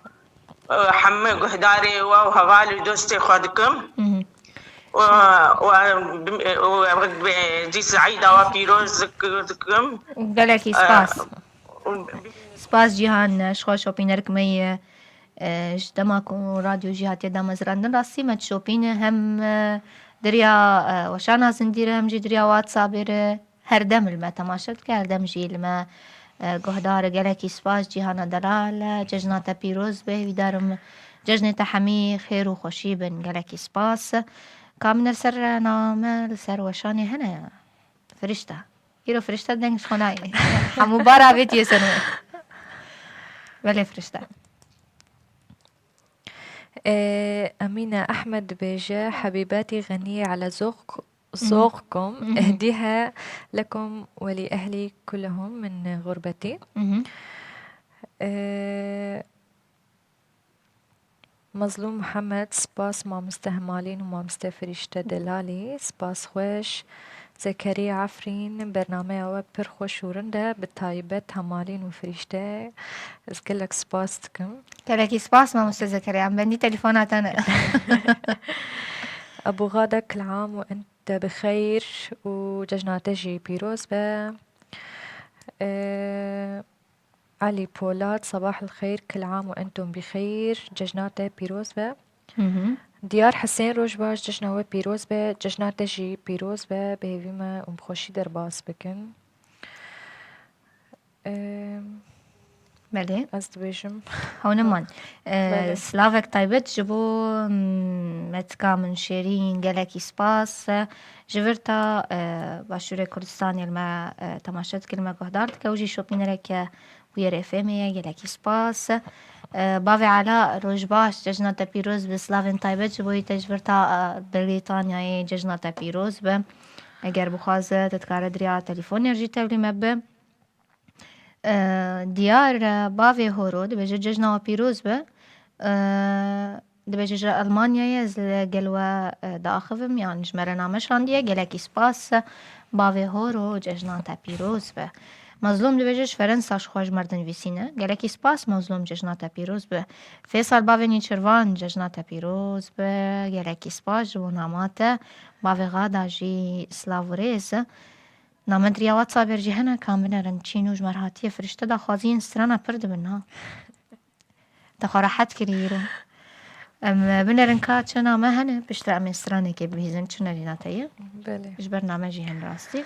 e, hemû guhdarê we û heval û dostê xwe dikim. Mhm. Û, û, û, û, dîs eyda we pîroz dik-, dikim. Gelekî spas. E, û Spas Cîhan, ji xwe şopînerek me ye. E, ji dema ku radyo jî hatiye damezrandin, rastî me dişopîne hem, e, di riya, e, weşana zindî re hem jî di riya WhatsAppê re. Her dem li me temaşe dike, her dem jî li me, e, guhdar e. Gelekî spas Cîhana delal, e, cejna te pîroz be. Hêvîdar im cejnê te hemî xêr û xweşî bin. Gelekî spas. Ka min li ser name, li ser weşanê hene? Firişte. Îro firişte deng ji xwe nayê. Hemû bar avêtiye ser we. Belê firişte. Ee, Emine Ahmed dibêje, Hebîbetî xenî ele zoq-, zoqkum, ehdîhe lekum welî ehlî kulehum min xurbetî. Mhm. Ee, Mazlûm Mihemed, spas mamoste Hemalîn û mamoste Firîşte Delalî, spas xweş. Zekeriya Efrîn, bernameya we pir xweş û rind e, bi taybet hemalên û firîşte. Ez gelek spas dikim. Gelekî spas mamoste Zekeriya, em bendî telefona te ne. Ebu Gada, kil am û ente bi xeyr û cejna te jî pîroz be. Ee, Elî Polat, sabah el xeyr, kil am û entum bi xeyr, cejna te pîroz be. Diyar Hisên, roj baş, cejna we pîroz be, cejna te jî pîroz be, bi hêvî me û bi xweşî derbas bikin. Em, Belê. Ez dibêjim. Hewneman. Belê. Slavek taybet ji bo, mm, metika min Şêrîn, gelekî spas. Ji vir ta, e, Başûrê Kurdistanê li me, e, temaşe dike, li me guhdar dike û jî şopînereke Bûyer F M'ê ye, gelekî spas. E, Bavê Ela, roj baş, cejna te pîroz bi, slavên taybet ji bo te, ji vir ta, e, Brîtanyayê, cejna te pîroz bi. Eger bixwaze, te dikare di riya telefonê jî tevlî me bi. E, Diyar, e, Bavê Horo dibêje, cejna we pîroz bi. E, dibêje, ji Elmanyayê, ez li gel we, e, diaxivim, yan ji me re name şandiye, gelekî spas. Bavê Horo, cejna te pîroz bi. Mazlûm dibêje, ji Ferensa ji xwe ji me re dinivîsîne. Gelekî spas Mazlûm, cejna te pîroz bi. Fêsal, Bavê Nîçirvan, cejna te pîroz bi. Gelekî spas ji bo nama te. Bavê Gada jî silav û rêz. Name di riya WhatsAppê jî hene, ka em binerin, çi nû ji me re hatiye, firîşte daxwaziyên strana pir dibin, ha. Te xwe rehet kirî îro. Em binerin ka çi name hene, piştre em ê stranekê bibihîzin, çi nerîna te ye. Belê. Ji ber name jî hene rastî.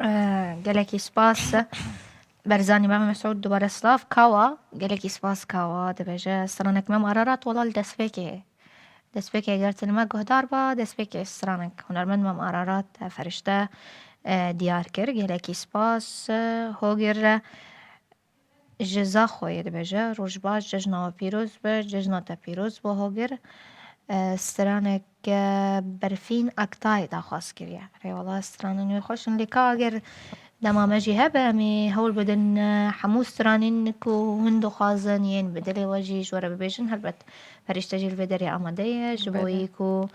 E, gelekî spas. Berzanî Mehmet Mesûd, dubare silav, Kawa, gelekî spas Kawa, dibêje, stranek Mem Ararat, wela li destpêkê. Destpêkê eger tu li me guhdar ba, destpêkê stranek hunermend Mem Ararat, e, ferişte, e, diyar kir. Gelekî spas, e, Hogir, e, ji Zaxoyê dibêje, roj baş, cejna we pîroz be, cejna te pîroz be Hogir. E, stranek, e, Berfîn Aktay daxwaz kiriye. Rêwala stranên wê xweş in, lê ka eger dema me jî hebe, em ê hewl bidin, e, hemû stranên ku hûn dixwazin, yên bi dilê we jî ji we re bibêjin, helbet ferîşte jî li vê derê amade ye, ji bo Belê. yî ku,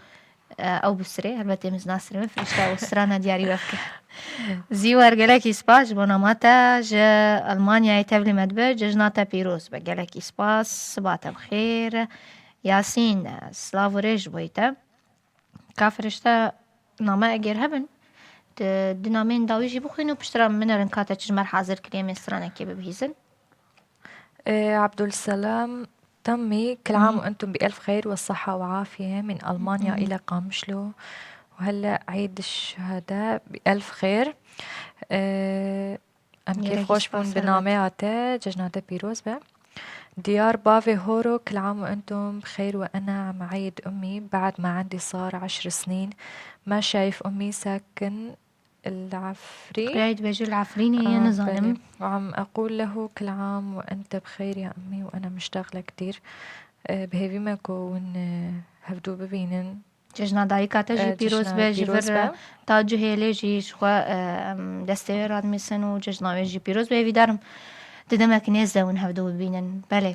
e, ew bisirê, helbet êm ez nasirîme, ferîşte ew strana diyarî we bike. Zîwer, gelekî spas ji bo nama te, ji Elmanyayê tevlî me dibe, cejna te pîroz be, gelekî spas, siba te bi xêr. Yasîn, e, silav û rêz ji bo te. Ka firişte name eger hebin, di, di nameyên dawî jî bixwîn û piştre min nerin ka te çi ji me re hazir kiriye, em ê stranekê bibihîzin. Ee, Abdulselam Tammi, kil am û entum bi elf xeyr ve sihha ve afiye min Almanya ile Qamişlo ve helle Eid Şuhada bi elf xeyr. Ee, Em kêf Gelekî xweş bûn spas, bi helbet. nameya te, cejna te pîroz be. Diyar Bavê Horo, kil am û entum bi xeyr ve ena am Eid Ummi, ba'd ma endi sar eşr snin, ma şaif Ummi sakin el Afri. Xuya dibêje li Efrînê ye, Ah, nizanim. Belê. Ve am equl lehu, kil am ve ente bi xeyr ya Ummi ve ena miştaq lek dir. Eh, bi hêvî me ku hûn, eh, hevdû bibînin. Cejna dayika te jî Eh, pîroz cejna be, ji pîroz vir be. ta Cihêlê jî ji xwe, e, em destê wê radimîsin û cejna wê jî pîroz be. Hêvîdar im di demek nêz de hûn hevdu bibînin. Belê.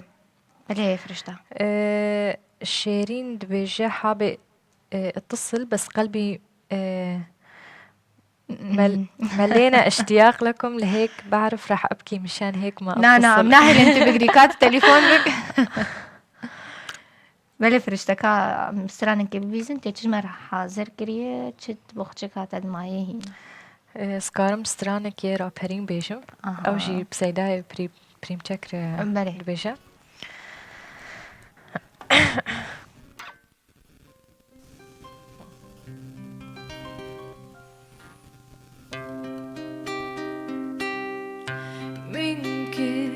Belê firişta. Ee, Şêrîn dibêje, habe, e, اتصل بس قلبي, e, mel-, ملينا اشتياق لكم لهيك بعرف رح أبكي مشان هيك ما Na, na, أتصل. em nahêlin tu bigrî, ka tu telefon bik. Belê firişteka, em stranekê bibîzin, tê çi ji me re hazir kiriye, çi boxçika te di mayê hîn. Ez karim stranekê raperîn bêjim. Aha. Ew jî bi Seydayê Prî-, Prîmçek re Belê. dibêje. Min kir,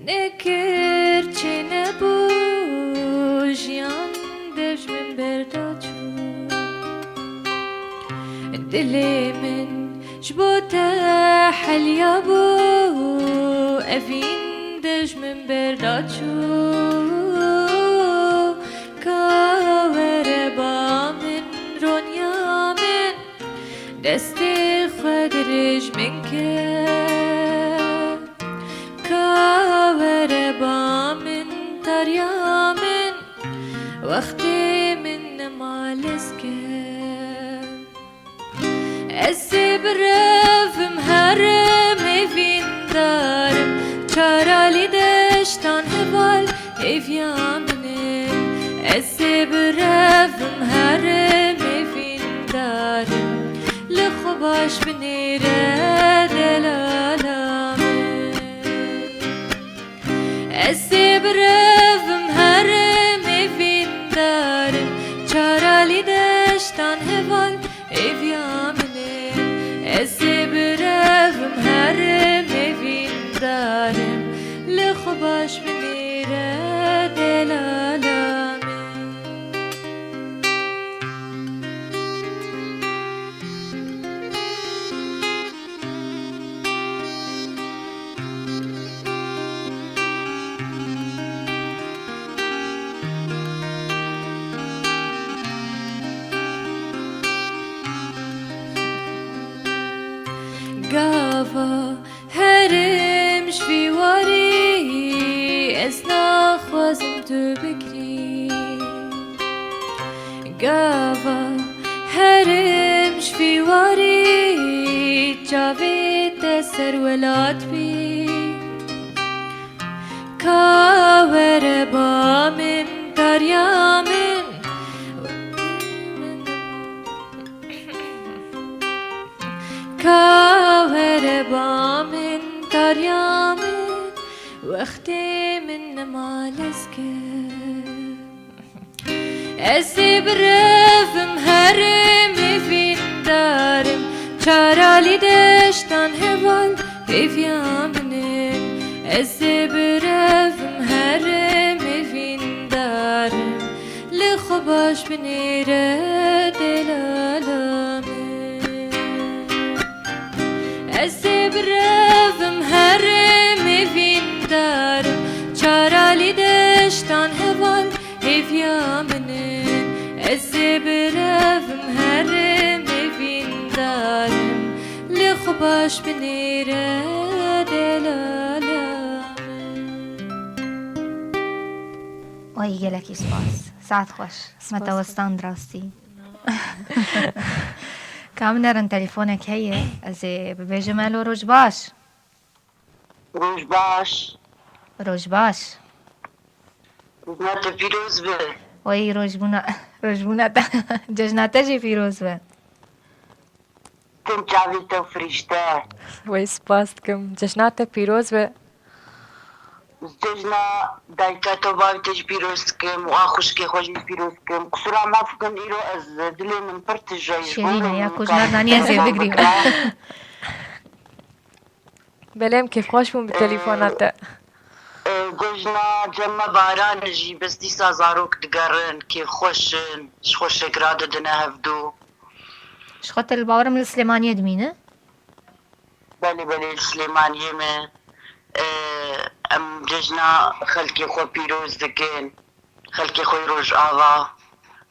nekir, çênebû, jiyan dev ji min berda çû. Dilê min ji bo te helya bû, evîn dev ji min berda çû. Ka were ba min, ronya min, destê xwe dirêj min ke. Ka were ba min, tariya min, wextê min nema lez ke. Ez Çar alî deştan heval hêviya min in. Ez ê birevim herim hêvîndar im. Li xwe baş binêre delala min. Ez ê birevim herim hêvîndar im. Çar alî deştan heval hêviya min e. Ez ê birevim herim hêvîndar im. Li xwe baş binêre delala min. Gava herim ji vî warî, ez naxwazim tu bigirî. Gava herim ji vî warî, çavê te ser welat bî. Ka were ba min, tariya min. Ka were ba min, tariya min, wextê min nema lez kir. Ez ê birevim herim hêvîndar im, çar alî deştan heval hêviya min in. Ez ê birevim herim hêvîndar im, li xwe baş binêre delala min. Ez ê birevim herim hêvîndar im, çar alî deştan heval hêviya min in. Ez ê birevim herim hêvîndar im, li xwe baş binêre delala min. Ay gelekî spas. Saet xweş. Me te westan rastî. Kam nerin telefonek heye, ez ê bibêjim elo, roj baş. Roj baş. Roj baş. Rojna te pîroz be. Wey rojbûna, rojbûna te, cejna te jî pîroz be. Tim çavê te û firîşte. Wey spas dikim. Cejna te pîroz be. Cejna dayika te û bavê te jî pîroz dikim û a xwişkê xwe jî pîroz dikim. Qisûra maf bikin, îro ez dilê min pir tije ye. Şêrîn e, ya ku ji me re danî ez ê bigirîm. Belê em kêfxweş bûn bi telefona te. Ee, e, Cejna cem me baran e jî, bes dîsa zarok digerin, kêfxweş in, ji xwe şekira didine hevdû. Ji xwe te li bawerim li Silêmaniyê dimîne? Belê, belê, li Silêmaniyê me. Ee, em cejna xelkê xwe pîroz dikin. Xelkê xwe yê Rojava.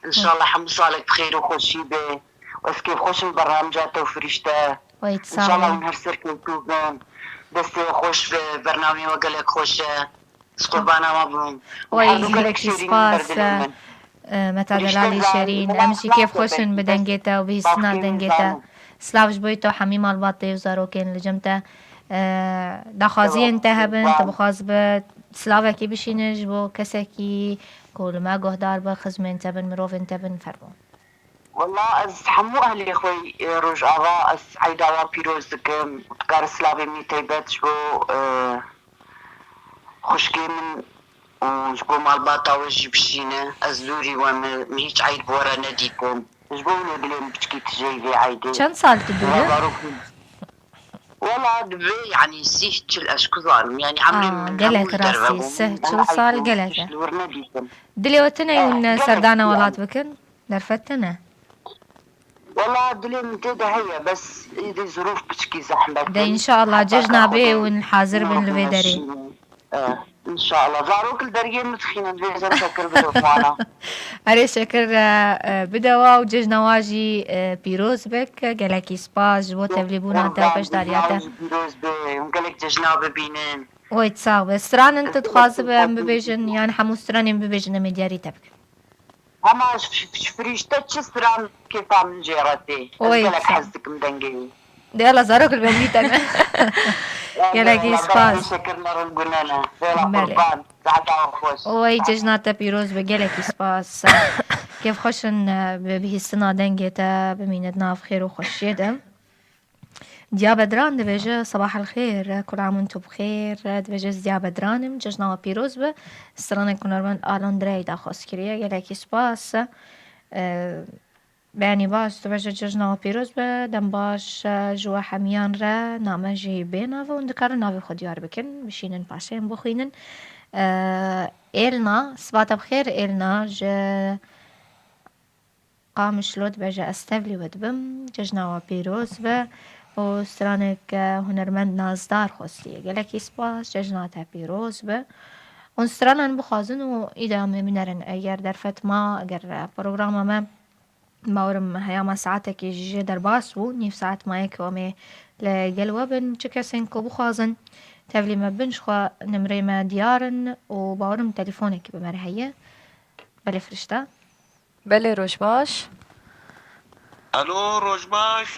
Înşallah hemû salek bi xêr û xweşî be. Ez kêfxweş im bernamca te û firîşte. Wey, sağ ol. Înşallah hûn her serkewtû bin. Destê we xweş be, bernameyê we gelek xweş e. Ez qurbana we bûm. Wey, gelekî spas. Û her du gelek şêrîn in ber dilê min. E, me ta delalî şêrîn. Em jî kêfxweş in bi dengê te û bihîstina dengê te. Silav ji bo te û hemî malbatê û zarokên li cem te. E, daxwaziyên te hebin, tu bixwaz bi silavekî bişîne ji bo kesekî ku li me guhdar be, xizmên te bin, mirovên te bin, fermo. Wela ez hemû ehlê xwe yê Rojava ez eyda we pîroz dikim. Dikare silavê min taybet ji bo, e, xwişkê min û ji bo malbata we jî bişîne. Ez dûrî we me, min hîç eyd bi we re nedîtin. Ji bo wilo dilê min piçkî tijeyî vê eydê. Çend sal tu dûr e? Wela zarok min. Wela divê, yanî, sîh çil ez ku zanim. Yanî, emrê min gelek hemû li derve rastî, bû. Sih çil sal gelek e. Li wir nedîtim. Dilê we tune hûn serdana welat bikin? Derfet tune? Wela dilê min tê de heye, bes êdî zirûf piçkî zehmet in. De înşallah cejna bê hûn hazir bin li vê derê. Eh, înşallah. Zarok li dergê min dixînin, dibêjin şekir bide wana. Erê şekir, e, e, bide wa û cejna wa jî, e, pîroz bik. Gelekî spas ji bo tevlîbûna te û beşdariya te. Pîroz be, hûn gelek cejna bibînin. Oy, sax be. Stranin tu dixwazibe em bibêjin, yan hemû stranên bibêjin em ê diyarî te bikin? Hema ji, ji firîşte çi stran kêfa min jê re tê. Ez gelek hez dikim dengê wî. De yala zarok li bendî te ne. Gelekî spas. Belê. Wey cejna te pîroz be, gelekî spas. Kêfxweş in, e, bi bihîstina dengê te bimîne di nav xêr û xweşiyê de. Diya Bedran dibêje, "Sabah el xêr, kul am entum bixêr." Dibêje, "Ez Diya Bedran im, cejna we pîroz be." Stranek hunermend Alon Direy daxwaz kiriye. Gelekî spas. E, Beyanî baş, dibêje, "Cejna we pîroz be, dem baş, e, ji we hemiyan re." Name jî bê nav e, hûn dikarin navê xwe diyar bikin, bişînin paşê em bixwînin. E, Êlna, "Siba te bixêr Êlna, ji Qamişlo." Dibêje, "Ez tevlî we dibim, cejna we pîroz be." Û stranek, e, hunermend Nazdar xwestiye. Gelekî spas, cejna te pîroz be. Hûn stranan bixwazin û îdamê binerin. Eger derfet ma, eger, e, programa me Bawerim heyama saetekê jî jê derbas bû, nîv saet maye ku em ê li gel we bin. Çi kesên ku bixwazin tevlî me bin, ji xwe nimrê me diyar in û bawerim telefonekî bi me re heye. Belê firişte. Belê, roj baş. Alo, roj baş.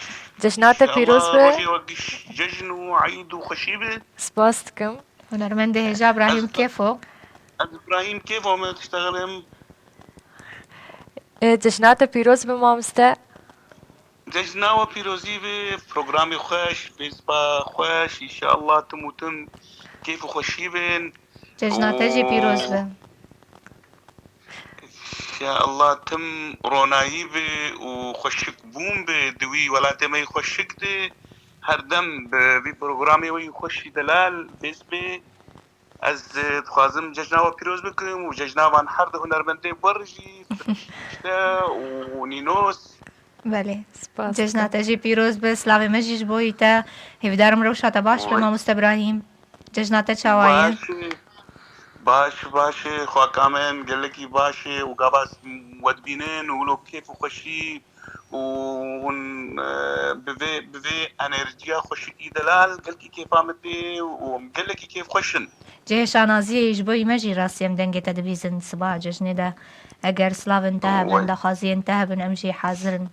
Cejna te pîroz İnşallah be. Rojê we giş cejn û eîd û xweşî be. Spas dikim. Hunermendê hêja Brahîm Kêfo. Ez Îbrahîm Kêfo me diştexilim. E, cejna te pîroz be mamoste. Cejna we pîrozî be, programê xweş, fêsba xweş, înşallah tim û tim kêf û xweşî bin. Cejna te jî pîroz be. Înşallah tim ronayî be û xweşik bûn be di wî welatê me yî xweşik de. Her dem bi vî programê we yî xweş jî delal fês be. Ez, e, dixwazim cejna we pîroz bikim û cejna van her du hunermendê we re jî, Firîşte û Nînos. Belê. Spas. Cejna te jî pîroz be, silavê me jî ji bo yî te. Hêvîdarim rewşa te baş be, Oy. Mamoste Brahîm. Cejna te çawa ye? Baş e. Baş, baş e, xwaka min gelekî baş e û gava we dibînin û wilo kêf û xweşî û hûn, e, bi vê, bi vê enerjiya xweşikî delal gelkî kêfa min tê û em gelekî kêfxweş in. Cihê şanaziyê ji bo me jî rastî em dengê te dibîzin siba cejnê de. Eger slavên te hebin, daxwaziyên te hebin, em jî hazir in.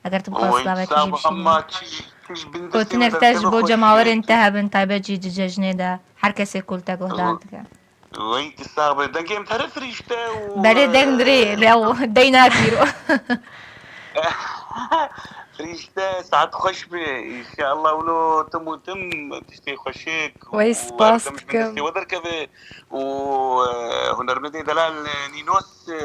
Eger tu bixwaz slavekî jî bişînî. Gotinek te ji bo cemawerên te hebin, taybet jî di cejnê de. Her kesê ku li te guhdar dike. Wey, tu sax be. Dengê em tere firîşte û... Belê deng dirê, lê ew dey napîro. Firîşte, saet xweş be. Înşallah wilo tim û tim tiştê xweşik û Wey, spas herkem ji dikim. destê we derkeve û, e, hunermendê delal, e, Nînos, e,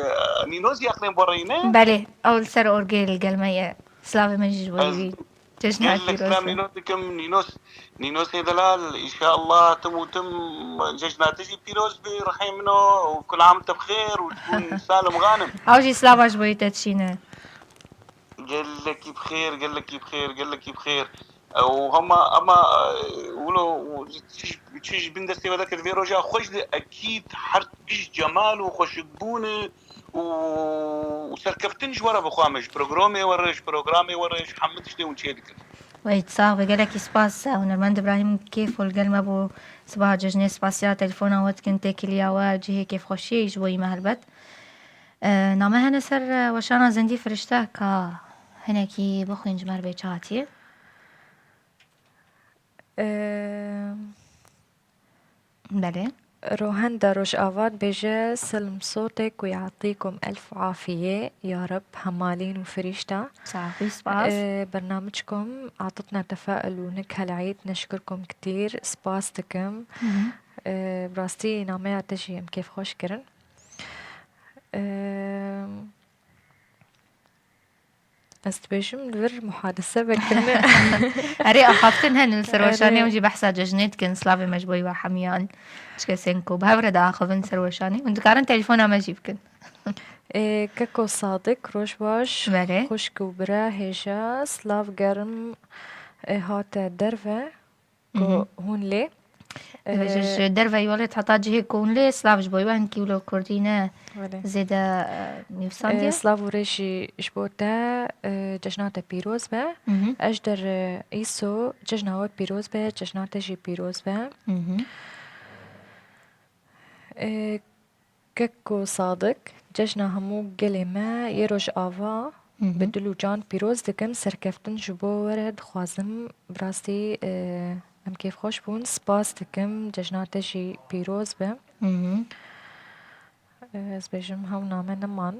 Nînos yaqlên boreyne. Belê, ew li ser orgê li gel me ye. Silavê me jî ji bo wî. Cejna Gelek pîroz selam be. Nînos dikim. Nînos, Nînosê delal, înşallah tim û tim cejna te jî pîroz be, rihê min o, û kul am te bi xêr û hûn salim xanim. Ew jî silava ji bo wî te dişîne. Gelekî bi xêr, gelekî bi xêr, gelekî bi xêr. E, û hema, hema, e, wilo, û çi, çi ji bin destê we derket vê roja xweş de ekîd her tişt cemal û xweşikbûn e û, û serkeftin ji we re bixwe me, ji programê we re, ji programê we re, ji hemû tiştê hûn çê dikin. Wey, tu sax be, gelekî spas. Hunermend Îbrahîm Kêfo li gel me bû sibaha cejnê, spasiya telefona we dikin, têkiliya we, cihê kêfxweşiyê ji bo yî me helbet. E, name hene ser, e, weşana Zindî Firişte, ka hinekî bixwîn ji me re bê çi hatiye? Eee, Belê. Rohenda Rojava dibêje, سلم صوتك ويعطيكم ألف عافية يا رب همالين وفريشتا. Sax bî, spas. Ee, برنامجكم عطتنا تفاؤل ونكهة العيد، نشكركم كتير. Spas dikim. Hı hı. Ee, bi rastî nameya te jî em kêfxweş kirin. Ee, Ez dibêjim li vir muhadise vekin. Erê, axaftin hene li ser weşanê, Erê. Em jî behsa cejnê dikin, silavê me ji bo we hemiyan. Çi kesên ku bi hev re diaxivin ser weşanê, hûn dikarin telefona me jî bikin. Ê, Keko Sadik, roj baş. Belê. Xwişk û bira hêja, silav germ, ê, hate derve. Ku Mhm. hûn lê. Dibêje Ee, ji derveyî welêt heta cihê ku hûn lê, silav ji bo we, hinkî wilo kurdî ne Belê. zêde, e, nivîsandiye. Ee, silav û rê jî ji bo te, ee, cejna te pîroz be. Mhm. Ejder, ee, Îso, cejna we pîroz be, cejna te jî pîroz be. Mhm. Ee, Keko Sadik, cejna hemû gelê me yê Rojava Mhm. bi dil û can pîroz dikim, serkeftin ji bo we re dixwazim, bi rastî, ee, Em kêfxweş bûn. Spas dikim. Cejna te jî pîroz be. Hı hı. Ez bêjim, hew name neman.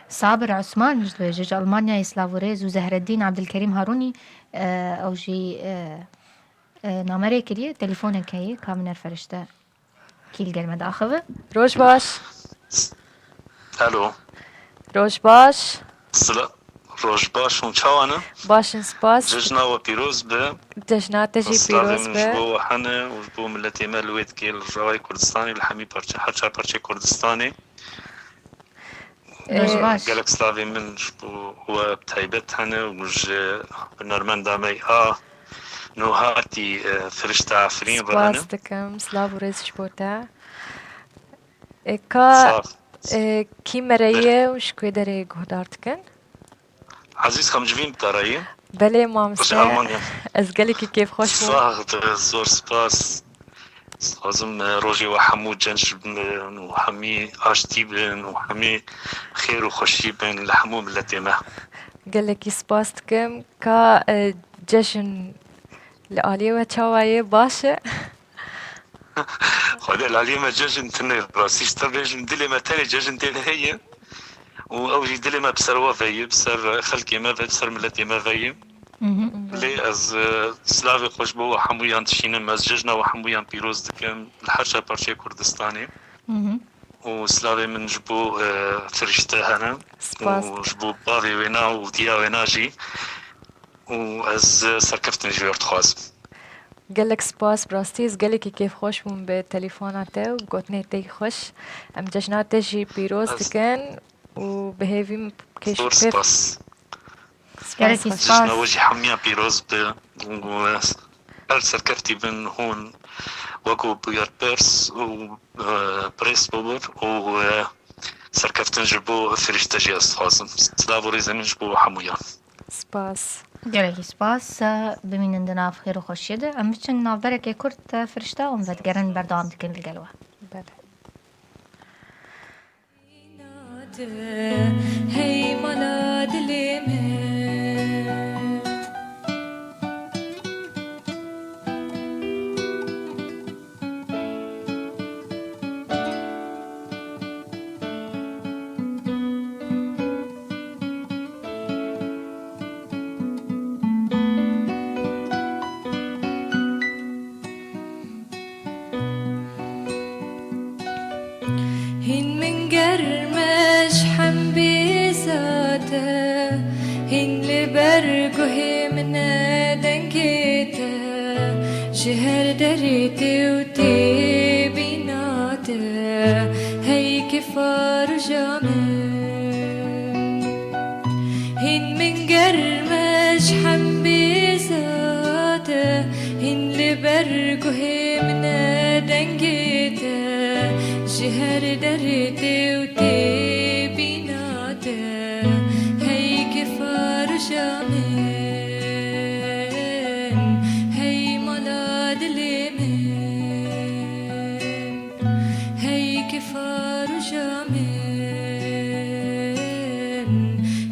Sabir Osman ji dibêje, ji Almanyayê silav û rêz û Zehreddîn Abdilkerîm Harûnî, e, ew jî, e, e, name rê kiriye, telefonek heye, ka Miner Ferişte kî li gel me diaxive. Roj baş. Alo. Roj baş. Sila. Roj baş, hûn çawa ne? Baş in, spas. Cejna we pîroz be. Cejna te jî Slavê pîroz min ji be. bo we hene û ji bo miletê me li wê dikê li Rojavayê Kurdistanê, li hemî parçe, her çar parçeyê Kurdistanê. Roj baş. Gelek slavê min ji bo we bi taybet hene û ji hunermenda me a nûhatî, e, Firişte Efrîn re hene. Spas dikim. Silav û rêz ji bo te. E, ka, Sax. E, kî me re ye û ji ku derê guhdar dikin? Ezîz, xem ji vîn bi te re ye. Belê Ji mamoste. Almanya. Ez gelekî kêfxweş bûm. Sax, zor spas. Dixwazim, e, rojê we hemû cenc bin û hemî aştî bin û hemî xêr û xweşî bin li hemû miletê me. Gelekî spas dikim. Ka, e, cejn li aliyê we çawa ye? Baş e? Xwedê li aliyê me cejn tune, rastî ji te bêjim, dilê me tenê cejn tê de heye. Û ew jî dilê me bi ser we ve ye, bi ser xelkê me ve, bi ser miletê me ve ye. Lê ez, e, silavê xwe ji bo we hemûyan dişînim. Ez cejna we hemûyan pîroz dikim li her çar parçeyê Kurdistanê. Û silavê min ji bo, e, Firişte hene Spas. Û ji bo bavê wêna û diya wêna jî. Û ez, e, serkeftin ji wê re dixwazim. Gelek spas, bi rastî ez gelekî kêfxweş bûm bi telefona te û gotinê te yî xweş. Em cejna te jî pîroz Ez- dikin û bi hêvî kêş Zor pêv. spas. Gelekî Spas. spas. Cejna we jî hemiya pîroz be. Û her serkeftî bin hûn wekû bûyerpers û, e, prêsbûbûr û, e, serkeftin ji bo Firişte jî ez dixwazim. Silav û rêzê min ji bo hemûyan. Spas. Gelekî spas. Bimînin di nav xêr û xweşiyê de. Em biçin navberekê kurt, e, Firişte, û em vedigerin berdewam dikin li gel we. Belê. Hey mala dilê min. Hîn min germ e ji hembêza te, hîn li ber guhê min e dengê te, ji her derê tê û tê bîna te, hey kêfa roja min. Hîn min germ e ji hembêza te, hîn li ber guhê min e dengê te, ji her derê tê û tê bîna te, hey kêfa roja min, hey mala dilê min. Hey kêfa roja min,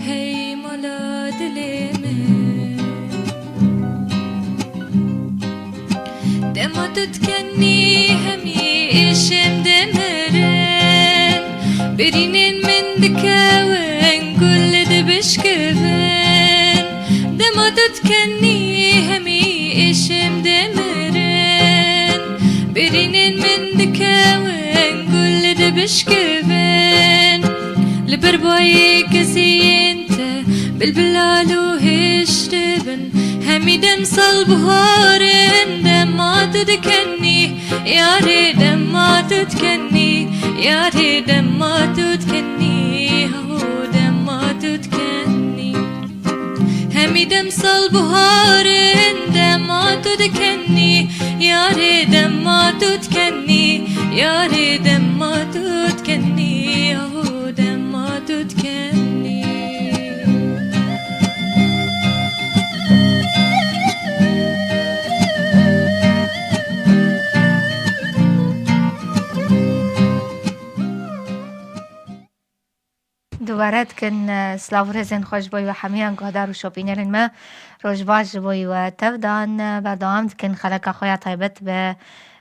hey mala dilê min. Dema tu dikenî hemî êşên dimirin, birînên min dikewin, gul dibişkivin. Dema tu dikenî hemî êşên dimirin, birînên min dikewin, gul dibişkivin. Li ber bayê keziyên te bilbil alo hêş dibin. Hemî demsal buhar in, dema tu dikenî, yarê dema tu dikenî, yarê dema tu dikenî, ho dema tu dikenî. Hemî demsal buhar in, dema tu dikenî, yarê dema tu dikenî, yarê dema tu dikenî, ho dema tu dikenî. Dubare dikin, e, silav û rêzên xwe ji bo we hemiyan guhdar û şopînerên me. Roj baş ji bo we tev dan, e, berdewam dikin xeleka xwe ya taybet bi,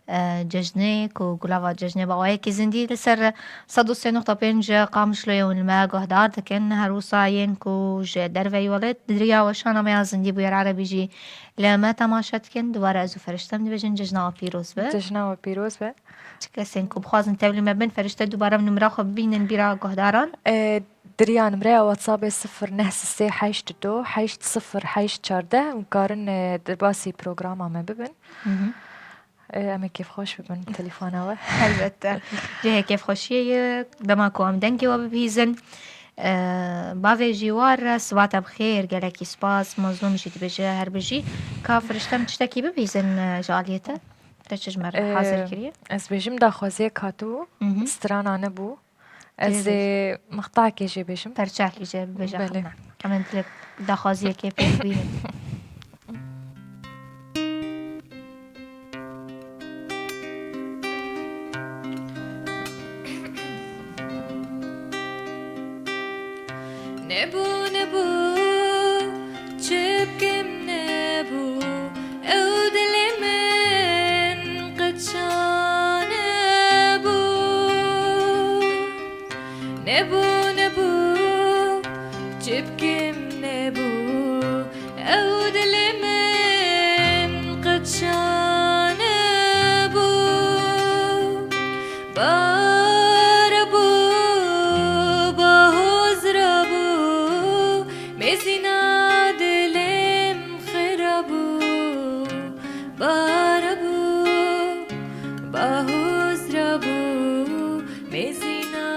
e, cejnê ku gulava cejnê bi awayekî zindî li ser sed û sê nokta pênc Qamişloyê hûn li me guhdar dikin. Her wisa yên ku ji derveyî welêt di riya weşana me ya zindî bûyer erebî jî li me temaşe dikin. Dubare ez û Ferişte em dibêjin cejna we pîroz be. Cejna we pîroz be. Çi kesên ku bixwazin tevlî me bin, Ferişte dubare em numera xwe bibînin bîra guhdaran. E, di riya numreya WhatsAppê sifir neh sê heşt du heşt sifir heşt çardeh hûn karin, e, derbasî programa me bibin. Hı hı. E, em ê kêfxweş bibin bi telefona we. Helbette. Cihê kêfxweşiyê ye, dema ku em dengê we bibihîzin. E, bavê jî war, siba te bi xêr, gelekî spas, Mazlûm jî dibêje her bijî. Ka Ferişte em tiştekî bibihîzin, e, ji aliyê te? Te çi ji me re hazir kiriye? Ez bêjim daxwaziye katibû, Hı hı. strana nebû. Ez Tê ê mixtahekê jê bêjim. Perçehkê jê bibêje Belê. xemna. Em ê dilê daxwaziyekê pê bibînin. Nebû, nebû, çi bikim nebû, ew dilê min qet şa nebû. Nebû, nebû, çi bikim nebû, ew dilê min qet şa nebû. Bara bû, bahoz rabû, mêzîna dilê min xira bû. Bara bû, bahoz rabû, mêzîna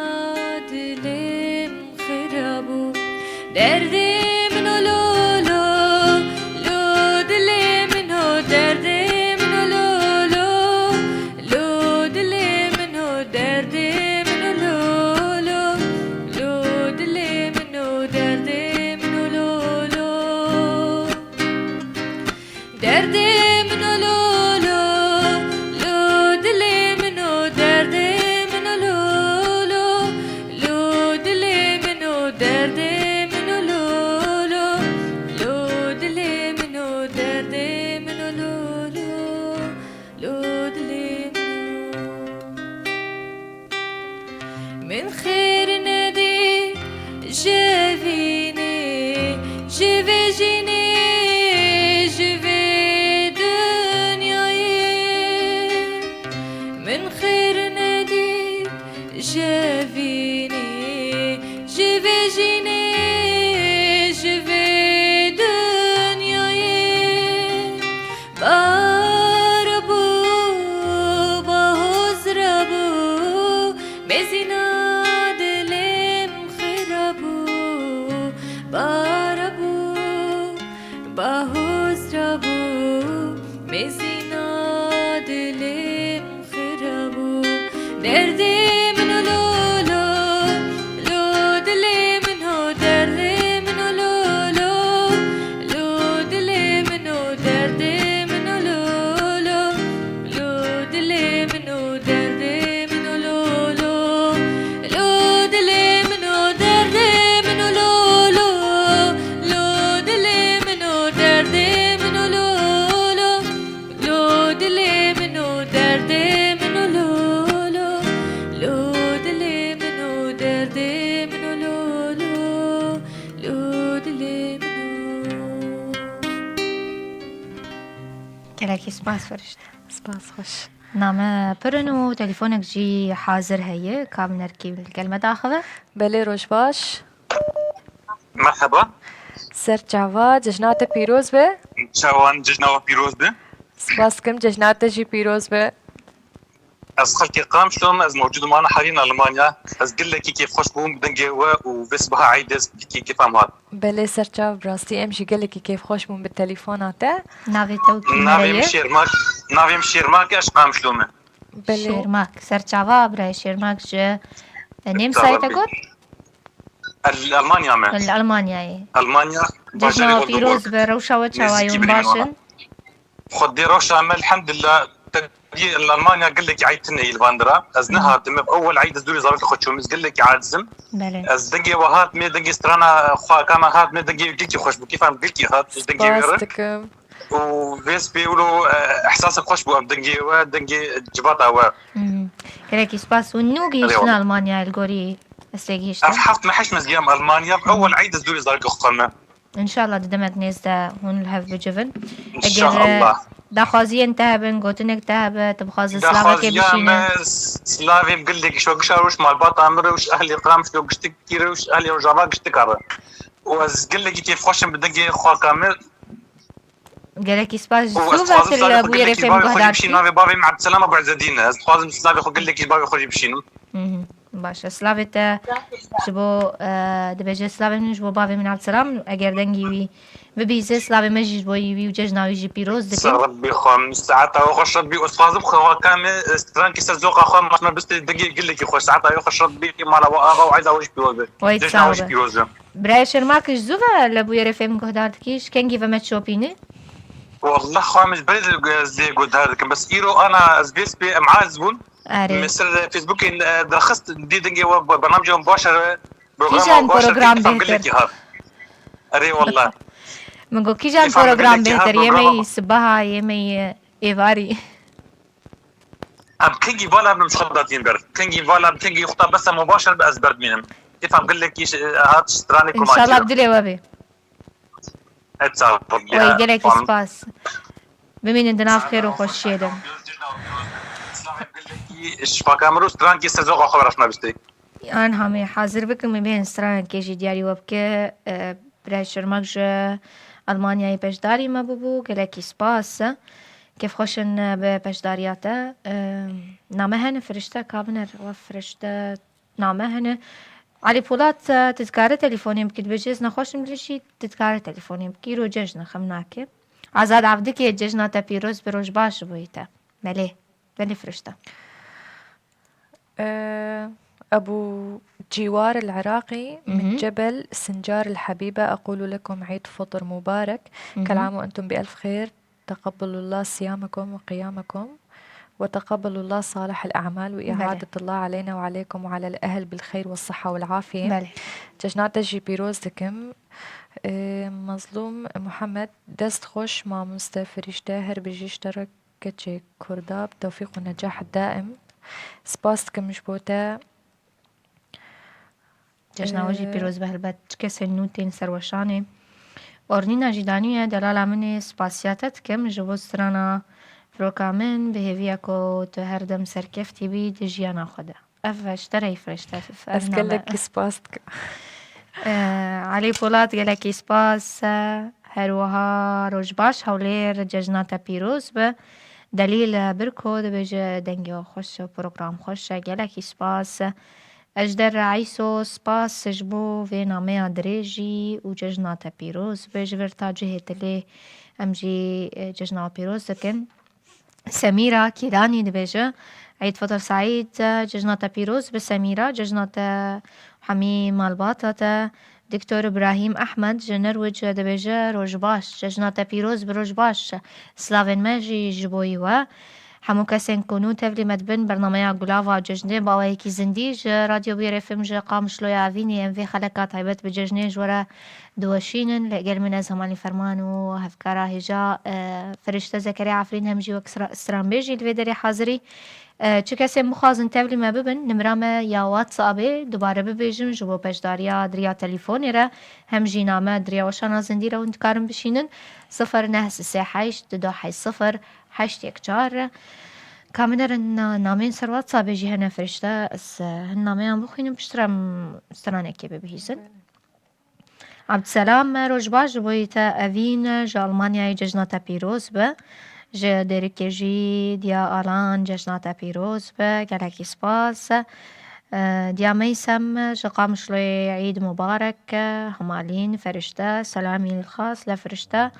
dilê min xira bû. Derdê min o lo lo, lo dilê min o, derdê min o lo lo, lo dilê min o, derdê min o lo lo, lo dilê min o, derdê min o lo lo. Derdê min o lo lo, lo dilê min o, derdê min o lo lo, lo dilê min o, derdê min o lo lo, lo dilê min o, derdê min o lo lo, lo dilê min o. Min xêr nedî ji vînê, ji vê jînê, ji vê dinyayê. Min xêr nedî ji vînê, ji vê jînê, ji vê dinyayê. Bara bû, bahoz rabû, mêzîna dilê min xira bû. Bara bû, bahoz rabû, mêzîna dilê min xira bû. Derdê min o lo lo, lo dilê min o, derdê min o lo lo, lo dilê min o, derdê min o lo lo, lo dilê min o, derdê min o lo lo, lo dilê min o, derdê min o lo lo, lo dilê min o, derdê min o lo lo. Lo dilê min o, derdê min o lo lo. Lo dilê min o, derdê min o lo lo. Lo dilê min o. Gelekî spas Ferişte. Spas xweş. Name pir in û telefonek jî hazir heye. Ka binerkî li gel me daxive. Belê, roj baş. Merheba. Ser çava, cejna te pîroz be. Çawan, cejna we pîroz be. Spas dikim, cejna te jî pîroz be. Ez xelkê Qamişlo me, ez mewcûd im ana herîn Almanya. Ez gelekî kêfxweş bûm bi dengê we û vê sibaha eydê ez gelekî kêfa min hat. Belê, ser çav, bi rastî em jî gelekî kêfxweş bûn bi telefona te. Navê te û kî me Navê min ye? Şêrmak, navê min Şêrmak e, ez ji Qamişlo me. Belê. Şêrmak, ser çava, birayê Şêrmak ji, e, nêm sayê te got? El Almanya me. Li Almanyayê. Almanya, Cejna bajarê we pîroz Oldenburg. Be, rewşa we çawa ye, hûn baş in? Xwedê rewşa me, elhamdulillah, te Li Almanya gelekî eyd tune yî li van dira. Ez nehatim, ev ewel eyd ez dûrî zarokê xwe çûm, ez gelekî aciz im. Belê. Ez dengê we hat me, dengê strana xwe ka me hat me, dengê wî gelkî xweş bû, kêfa min gelkî hat, ji dengê wê Spas re. dikim. Û vê spê wilo, eh, ehsasek xweş bû, ev dengê we, dengê civata we. Hmm. Gelekî spas. Hûn nû gihîştin Eyvallah. Almanyayê li gorî ez tê Ev gihîştin? heft meh heşt meh ez giham Almanya, ev ewel eyd ez dûrî zarokê xwe me. Înşallah di demek nêz de hûn li hev bicivin. Eger Înşallah. e, daxwaziyên te hebin, gotinek te hebe, tu bixwazî slavekê Daxwaziya bişîne. me slavê gelekî şo gişa rûş malbata min re û ji ehlê qira min şo giştikî re û ji ehlê Rojava giştika re. Û ez gelekî kêfxweş im bi dengê xwe ka me. Gelekî spas ji Û ez zû ve dixwazim tu slavê li xwe bûyerê gelekî fêm bavê xwe jî guhdar bişînim, dikî. Navê bavê min Ebdselam Ebû Ezedîn e. Ez dixwazim slavê xwe gelekî ji bavê xwe jî bişînim. Mhm. Baş e. Slavê te ji bo, e, dibêje slavê min ji bo bavê min Ebdselam, eger dengî wî bibîze, slavê me jî ji bo wî û cejna wî jî pîroz dikin. Ser Rebbî xwe, saeta we xweş Rebbî. Ez dixwazim xwe ka me, e, strankî ser zoqa xwe, maşme bistê dengê gelekî xweş. Saeta we xweş Rebbî, mala we ava û eyda we jî pîroz be. Cejna we jî pîroz be. Birayê Şermak ji zû ve li bûyerê fêm guhdar dikî, ji kengî ve me çopînî? Wallah xwe min ji berê de ez lê guhdar dikim. Bes îro ana ez vê spê em aciz bûn. Erê. Min ser Facebookê, e, derxist dî dengê we, bernamca we baş e. Kîjan program bêhtir? Gelekî hat. Erê wallah. Min got kîjan program bêhtir? Yê me yî sibeha, yê me yî êvarî. Em kengî vala em ji xwe datîn ber. Kengî vala em kengî xuta bes em baş e ez berdimînim. Kêfa min gelekî hat stranê kurmancî. Înşallah bi dilê we bê. Et sağ ol. Wey gelekî spas. Bimînin di nav xêr û xweşiyê de. Şifaka min û strankî ser zoqa xwe rexna bistê. An hamê hazir bikin, min bêhn stranekê jî diyarî we bike. E, Birayê Şermak ji Almanyayê beşdarî me bûbû. Gelekî spas. Kêfxweş in bi beşdariya te. E, name hene firişte, ka biner we firişte name hene. Elî Polat, e, tu dikare telefon bikî, dibêje ez nexweş im lê jî tu dikare telefon bikî. Îro cejn e, xem nake. Azad Evdikê, cejna te pîroz be, roj baş ji bo te. Belê, belê firişte. Ee, أبو جوار العراقي من جبل سنجار الحبيبة، أقول لكم عيد فطر مبارك. كل عام وأنتم بألف خير. تقبل الله صيامكم وقيامكم، وتقبل الله صالح الأعمال، وإعادة الله علينا وعليكم وعلى الأهل بالخير والصحة والعافية. Belê. Cejna te jî pîroz dikim. Ee, Mazlûm Muhammed, dest xweş mamoste firîşte, her bijî ji te re keçê Kurda, bi tewfîq û necah daim. Spas dikim ji bo te. Cejna we jî pîroz be helbet. Çi kesên nû tên ser weşanê. Ornîna jî daniye, delala min ê, spasiya te dikim ji bo strana firoka min, bi hêviya ku tu her dem serkeftî bî di jiyana xwe de. Ev ji te re yî firişte, ev name. Ez gelekî spas dikim. Elî Polat, gelekî spas. Her wiha roj baş, Hewlêr cejna te pîroz be. Delîl Birko dibêje dengê we xweş e, program xweş e, gelekî spas. Ejder Eyso, spas ji bo vê nameya dirêjî û cejna te pîroz be. Ji vir ta cihê dilê em jî, e, cejna we pîroz dikin. Semîra Kîlanî dibêje, Eîd Fitr Seîd, cejna te pîroz be Semîra, cejna te hemî malbata te. Doktor Îbrahîm Ehmed ji Norwich dibêje, roj baş, cejna te pîroz be, roj baş. Slavên me jî ji bo we. Hemû kesên ku nû tevlî me dibin bernameya Gulava Cejnê bi awayekî zindî ji Radyo Bûyerê F M ji Qamişloya Evînê em vê xeleka taybet bi cejnê ji we re diweşînin. Li gel min ez Hemalî Ferman û hevkara hêja, e, Firişte Zekeriya Efrîn hem jî wek sra-, stranbêjî li vê derê hazirî. E, çi kesên bixwazin tevlî me bibin, nimra me ya WhatsAppê dubare bibêjim ji bo beşdariya di riya telîfonê re, hem jî name di riya weşana zindî re hûn dikarin bişînin, sifir neh sê sê heşt du du heşt sifir heşt yek çar. Ka min derin na-, nameyên ser WhatsAppê jî hene Firişte, ez, e, hin nameyan bixwînim, piştre em stranekê bibihîzin. Abdselam, roj baş, ji bo te Evîn ji Almanyayê cejna te pîroz be. Ji Dêrikê jî Diya Alan cejna te pîroz be. Gelekî spas. E, Diya Meysem ji Qamişloyê Eîd mubarek. Hemalîn, Ferişte, selamî xas le Ferişte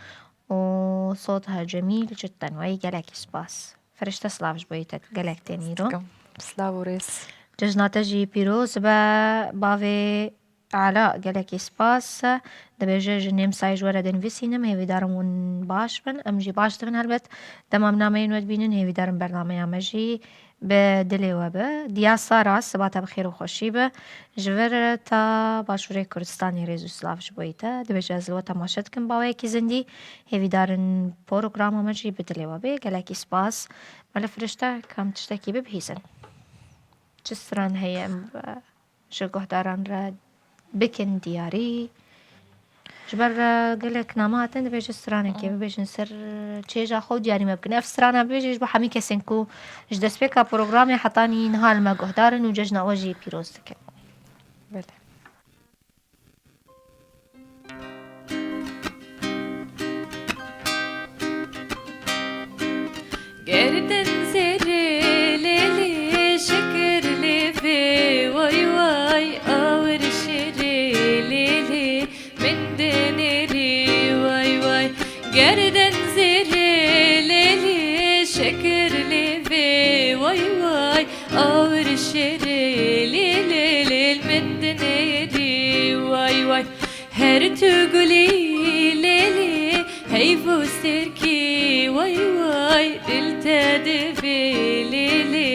û sot he cemîl cidden wey, gelekî spas. Ferişte, silav ji bo te, gelek tên îro. Silav û rêz. Cejna te jî pîroz be, bavê Teala, gelekî spas. Dibêje, ji Nêmsayê ji we re dinivîsînim, hêvîdarim hûn baş bin. Em jî baş dibin helbet. Dema em nameyên we dibînin, hêvîdarim bernameya me jî bi dilê we be. Diya Sara, siba te bi xêr û xweşî be. Ji vir ta Başûrê Kurdistanê rêz û silav ji bo te. Dibêje, ez li we temaşe dikim, baweyekî zindî. Hêvîdarin programa me jî bi dilê we bê. Gelekî spas. Belê Firişte, kam tiştekî bibihîzin? Çi stran heye em, e, ji guhdaran re bikin diyarî? Ji ber, e, gelek name hatin, dibêjin stranekê bibêjin ser çêja xwe û diyarî me bikin. Ev strana bibêjin ji bo hemî kesên ku ji destpêka programê hetanî niha li me guhdar in û cejna we jî pîroz dikin. Belê. Gerden zêrê lê lê, şekir lê vê, way way, awir şêrê lê lê, min dinêrî, way way. Gerden zêrê lê lê, şekir lê vê, way way, awir şêrê lê lê lê, min dinêrî, way way. Her tu gulî lê lê, heyv û stêrkî, way way, dil te divê lê lê,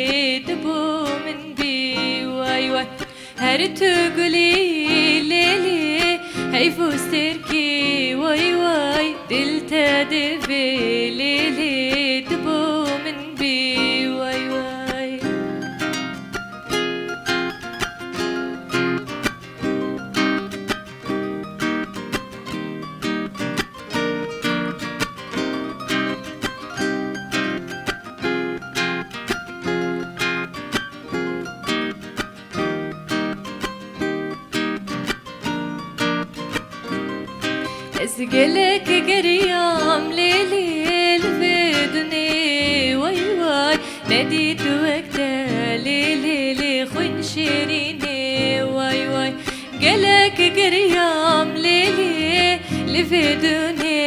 tu bo min bî, way way. Her tu gulî lê lê, heyv û stêrkî, way way, dil te divê lê lê, tu bo min bî, way way. Ez gelek geriyam lê lê, li vê dunê, way way. Nedît wek te lê lê lê, xwîn şêrînê, way way. Gelek giriyam lê lê, li vê dunê,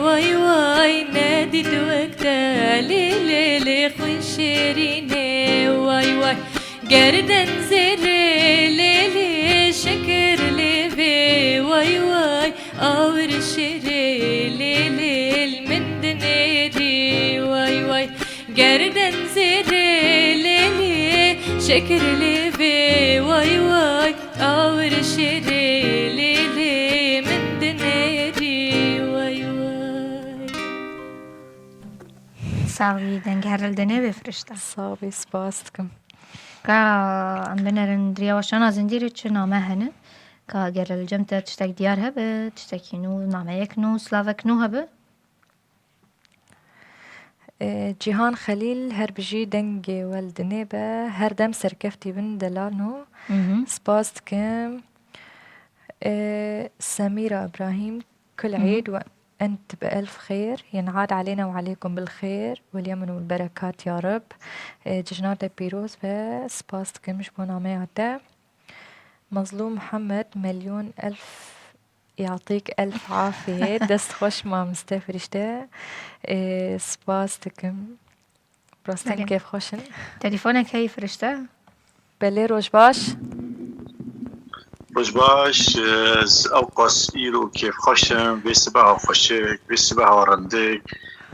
way way. Nedît wek te lê lê lê, xwîn şêrînê, way way. Gerden zêrê lê lê, şekir lê vê, way way. Awir şêrê lê lê, min dinêrî, way way. Gerden zêrê lê lê, şekir lê vê, way way. Awir şêrê lê lê, min dinêrî, way way. Sax bî, deng her li dinê bê Firişte. Sax bî, spas dikim. Ka em binerin, di riya we şana zindî re çi name hene? Ka ger li cem te tiştek diyar hebe, tiştekî nû, nameyek nû, slavek nû hebe? E, Cîhan Xelîl, her bijî, dengê we li dinê be, her dem serkeftî bin delal nû. Mhm. Spas dikim. E, Semîra Îbrahîm, kul Hı hı. Eid ve ent bi elf xêr, yen'ad aleyna ve aleykum bil xêr, ve l-yemen ve l-berekat ya Reb. E, cejna te pîroz be, spas dikim ji bo nameya te. Mazlûm Mihemed, melyon elf, yatîk elf afiye. Dest xweş mamoste Firişte. Ê, spas dikim. Rastîn Belê. Kêfxweş in. Telefonek heye Firişte? Belê, roj baş. Roj baş, ez ewqas îro kêfxweş im, vê sibeha xweşik, vê sibeha rindik,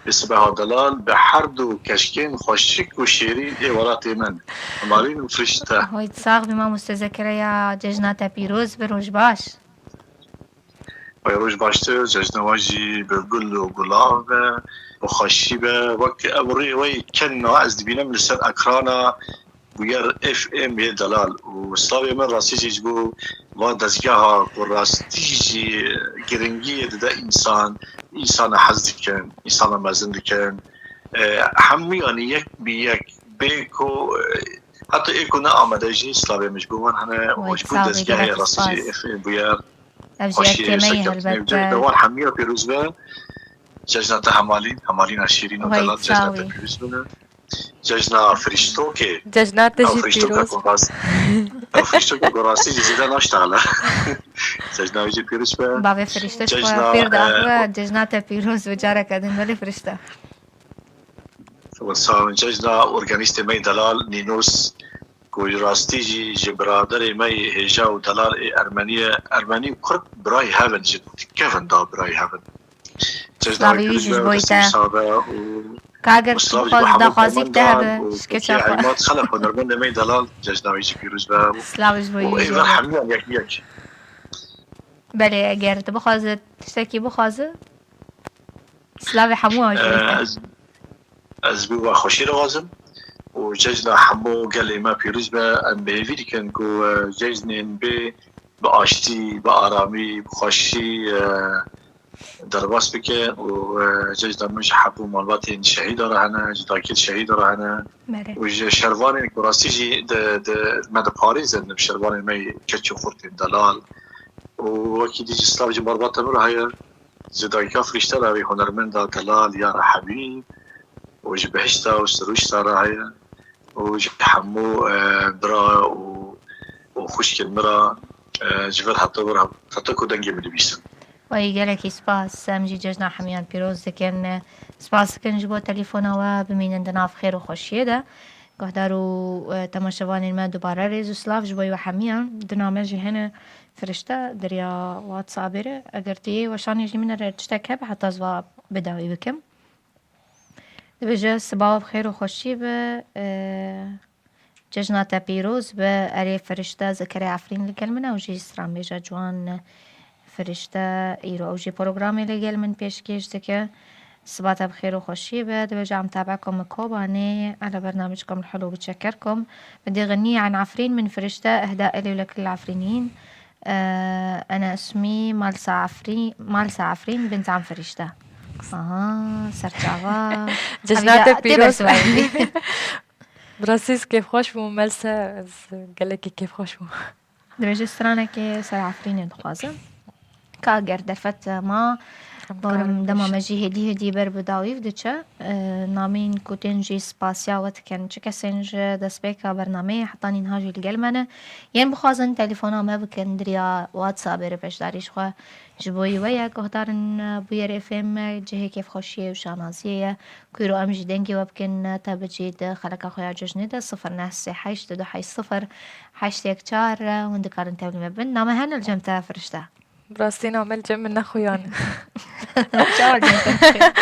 vê sibeha delal, bi her du keşkên xweşik û şêrîn ê welatê min. Hemalîn û Firişte. Hoyt sax bî mamoste Zekeriya, cejna te pîroz be, roj baş. Wey roj baştir, cejna we jî bi gul û gulav be, bi xweşî be. Wek ev rûyê we yê kena ez dibînim li ser ekrana Bûyer F M yê delal û slavê min rastî jî ji bo va dezgeha ku rastî jî giringiyê dide însan, însana hez dikin, însana mezin dikin. E, hemû yanî yek bi yek bê ku, e, heta ê ku ne amade jî slavê min ji bo wan hene û Wey, ji bo sağ ol, dezgehê gelek rastî jî spas. F M Bûyer. Ev jî Xweşiyê erkê me yê yekserkeftinê helbet. Cejna wan hemiya pîroz be. Cejna te hemalîn, hemalîna şîrîn û Wey, delal, sağ cejna te ol. Pîroz be. Cejna Firîştokê. Cejna te Ew jî Firîştoka pîroz. Ku rast-, ew Firîştokê ku rastî jî zêde naştexile. Cejna wî jî pîroz be. Bavê Firîşte ji Cejna, xwe pêr e, daxwe, cejna te pîroz be, careke din belê Firîşte. Sağ olun. Cejna organîstê me yê delal Nînos ku ji rastî jî ji biraderê me yê hêja û delal ê Ermenî ye. Ermenî û Kurd birayî hev in, ji kevin da birayî hev in. Cejna Slavî wî wî jî pîroz ji be bo û wî destê wî te. sax be û Ka eger û tu slav ji bo bixwazî hemû daxwazîk te hunermendan hebe, û ji keça Tirkiye xwe. Eymat Xelef hunermendê me yê delal, cejna wî jî pîroz be û Slav ji bo û wî jî êvar hebe. hemûyan yek yek. Belê, eger tu bixwaze tiştekî bixwaze, slavê hemû an ji bo wî te. Ez, ez bi we xweşî re wazim û cejna hemû gelê me pîroz be. Em bi hêvî dikin ku, e, cejnên bê bi aştî, bi aramî, bi xweşî, e, derbas bike û, e, cejna min ji hemû malbatên şehîda re hene, ji dayikê şehîda re hene Belê. û ji şervanên ku rastî jî di, di, me diparêzin, bi şervanên me yê keç û xurtên delal û wekî dî jî slav ji malbata min re heye. Ji dayika Firîşte re, wê hunermenda delal ya Rehemî û ji Bihişta û Sirûşta re heye û ji hemû, e, bira û, û xwişkên min re, e, ji vir heta vir heta ku dengê min dibîsin. Wey gelekî spas. Em jî cejna hemiyan pîroz dikin. Spas dikin ji bo telefona we. Bimînin di nav xêr û xweşiyê de. Guhdar û, e, temaşevanên me dubare rêz û silav ji bo we hemiyan. Di nav me jî hene Firişte di riya WhatsAppê re. Eger tu yê weşanê jî min re tiştek hebe heta ez va bi dawî bikim. Dibêje siba we bi xêr û xweşî be. E, Cejna te pîroz be. Erê Firişte Zekerê Efrîn li gel min e û jî stranbêja ciwan Firişte îro ew jî programê li gel min pêşkêş dike. Siba te bi xêr û xweşî be. Dibêje em tabekum Kobanê, ele bernamijkum helo bi çekerkum. Bi dê ɣenî an Efrîn min Firişte ehda elê lekel Efrînîn. Ee, ene ismî Malsa Efrîn, Malsa Efrîn bint an Firişte. Aha, serçava. Cejna Evîda te tê pîroz. Bersivayî. Bi rastî ez kêfxweş bûm, Melse, ez gelekî kêfxweş bûm. Dibêje stranekê ser Efrînê dixwazim. Ka ger derfet ma, Em barim karin dema pêş. me jî hêdî hêdî ber bi dawî diçe. E, nameyên ku tên jî spasiya we dikin. Çi kesên ji destpêka bernameyê heta nînha jî li gel me ne. Yên bixwazin telefona me bikin, diriya WhatsAppê re beşdarî ji xwe ji bo wî we ye. Guhdarin, e, Bûyer F M cihê kêfxweşiyê û şanaziyê ye. Ku îro em jî dengê we bikin, te bicî di xeleka xwe ya cejnê de sifir neh sê heşt du heşt sifir heşt yek çar, hûn dikarin tevlî me bin. Name hene li cem te Firişte? Bi rastî name li cem min nexuyan. Çawa cem te?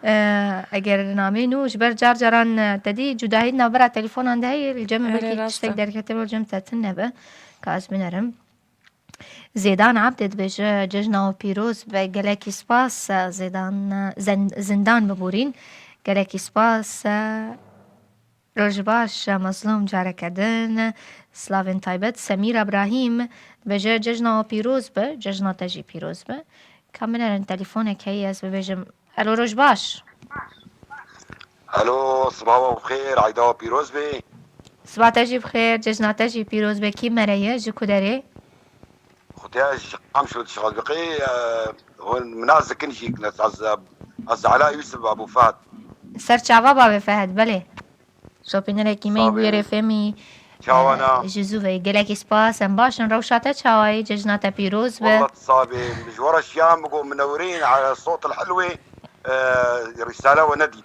Ee, eger namê nû ji ber car caran, e, te dî cudahî di navbera telefonan de heye, li cem min Erê, belkî rast tiştek e. derketibe, li cem te tune be. Ka ez binerim. Zêdan Ebdê dibêje, cejna we pîroz be, gelekî spas, e, Zêdan, e, zen-, zindan biborîn. Gelekî spas, e, roj baş, e, Mezlûm careke din. Slavên taybet, Semîra Ibrahîm dibêje, cejna we pîroz be, cejna te jî pîroz be. Ka min erin telefonek heye ez bibêjim, elo roj baş. Alo, sibaha we bi xêr, eyda we pîroz be. Siba te jî bi xêr, cejna te jî pîroz be. Kî mere ye, ji ku derê? Xuya ji Qamşo dişixazbiqê, e, hûn min nas dikin jî, ez, ez, ez Ela Yusuf Abu Fahd. Ser çava bavê Fehd, belê. Şopînerekî me yî Sabê. Bûyer F M î, Çawa e, na? Ji zû ve gelekî spas, em baş in, rewşa te çawa ye, cejna te pîroz be. Wallah sabê, min ji we re şiyan bigo, min newrîn, ala sot el helwê, e, risale we nedît.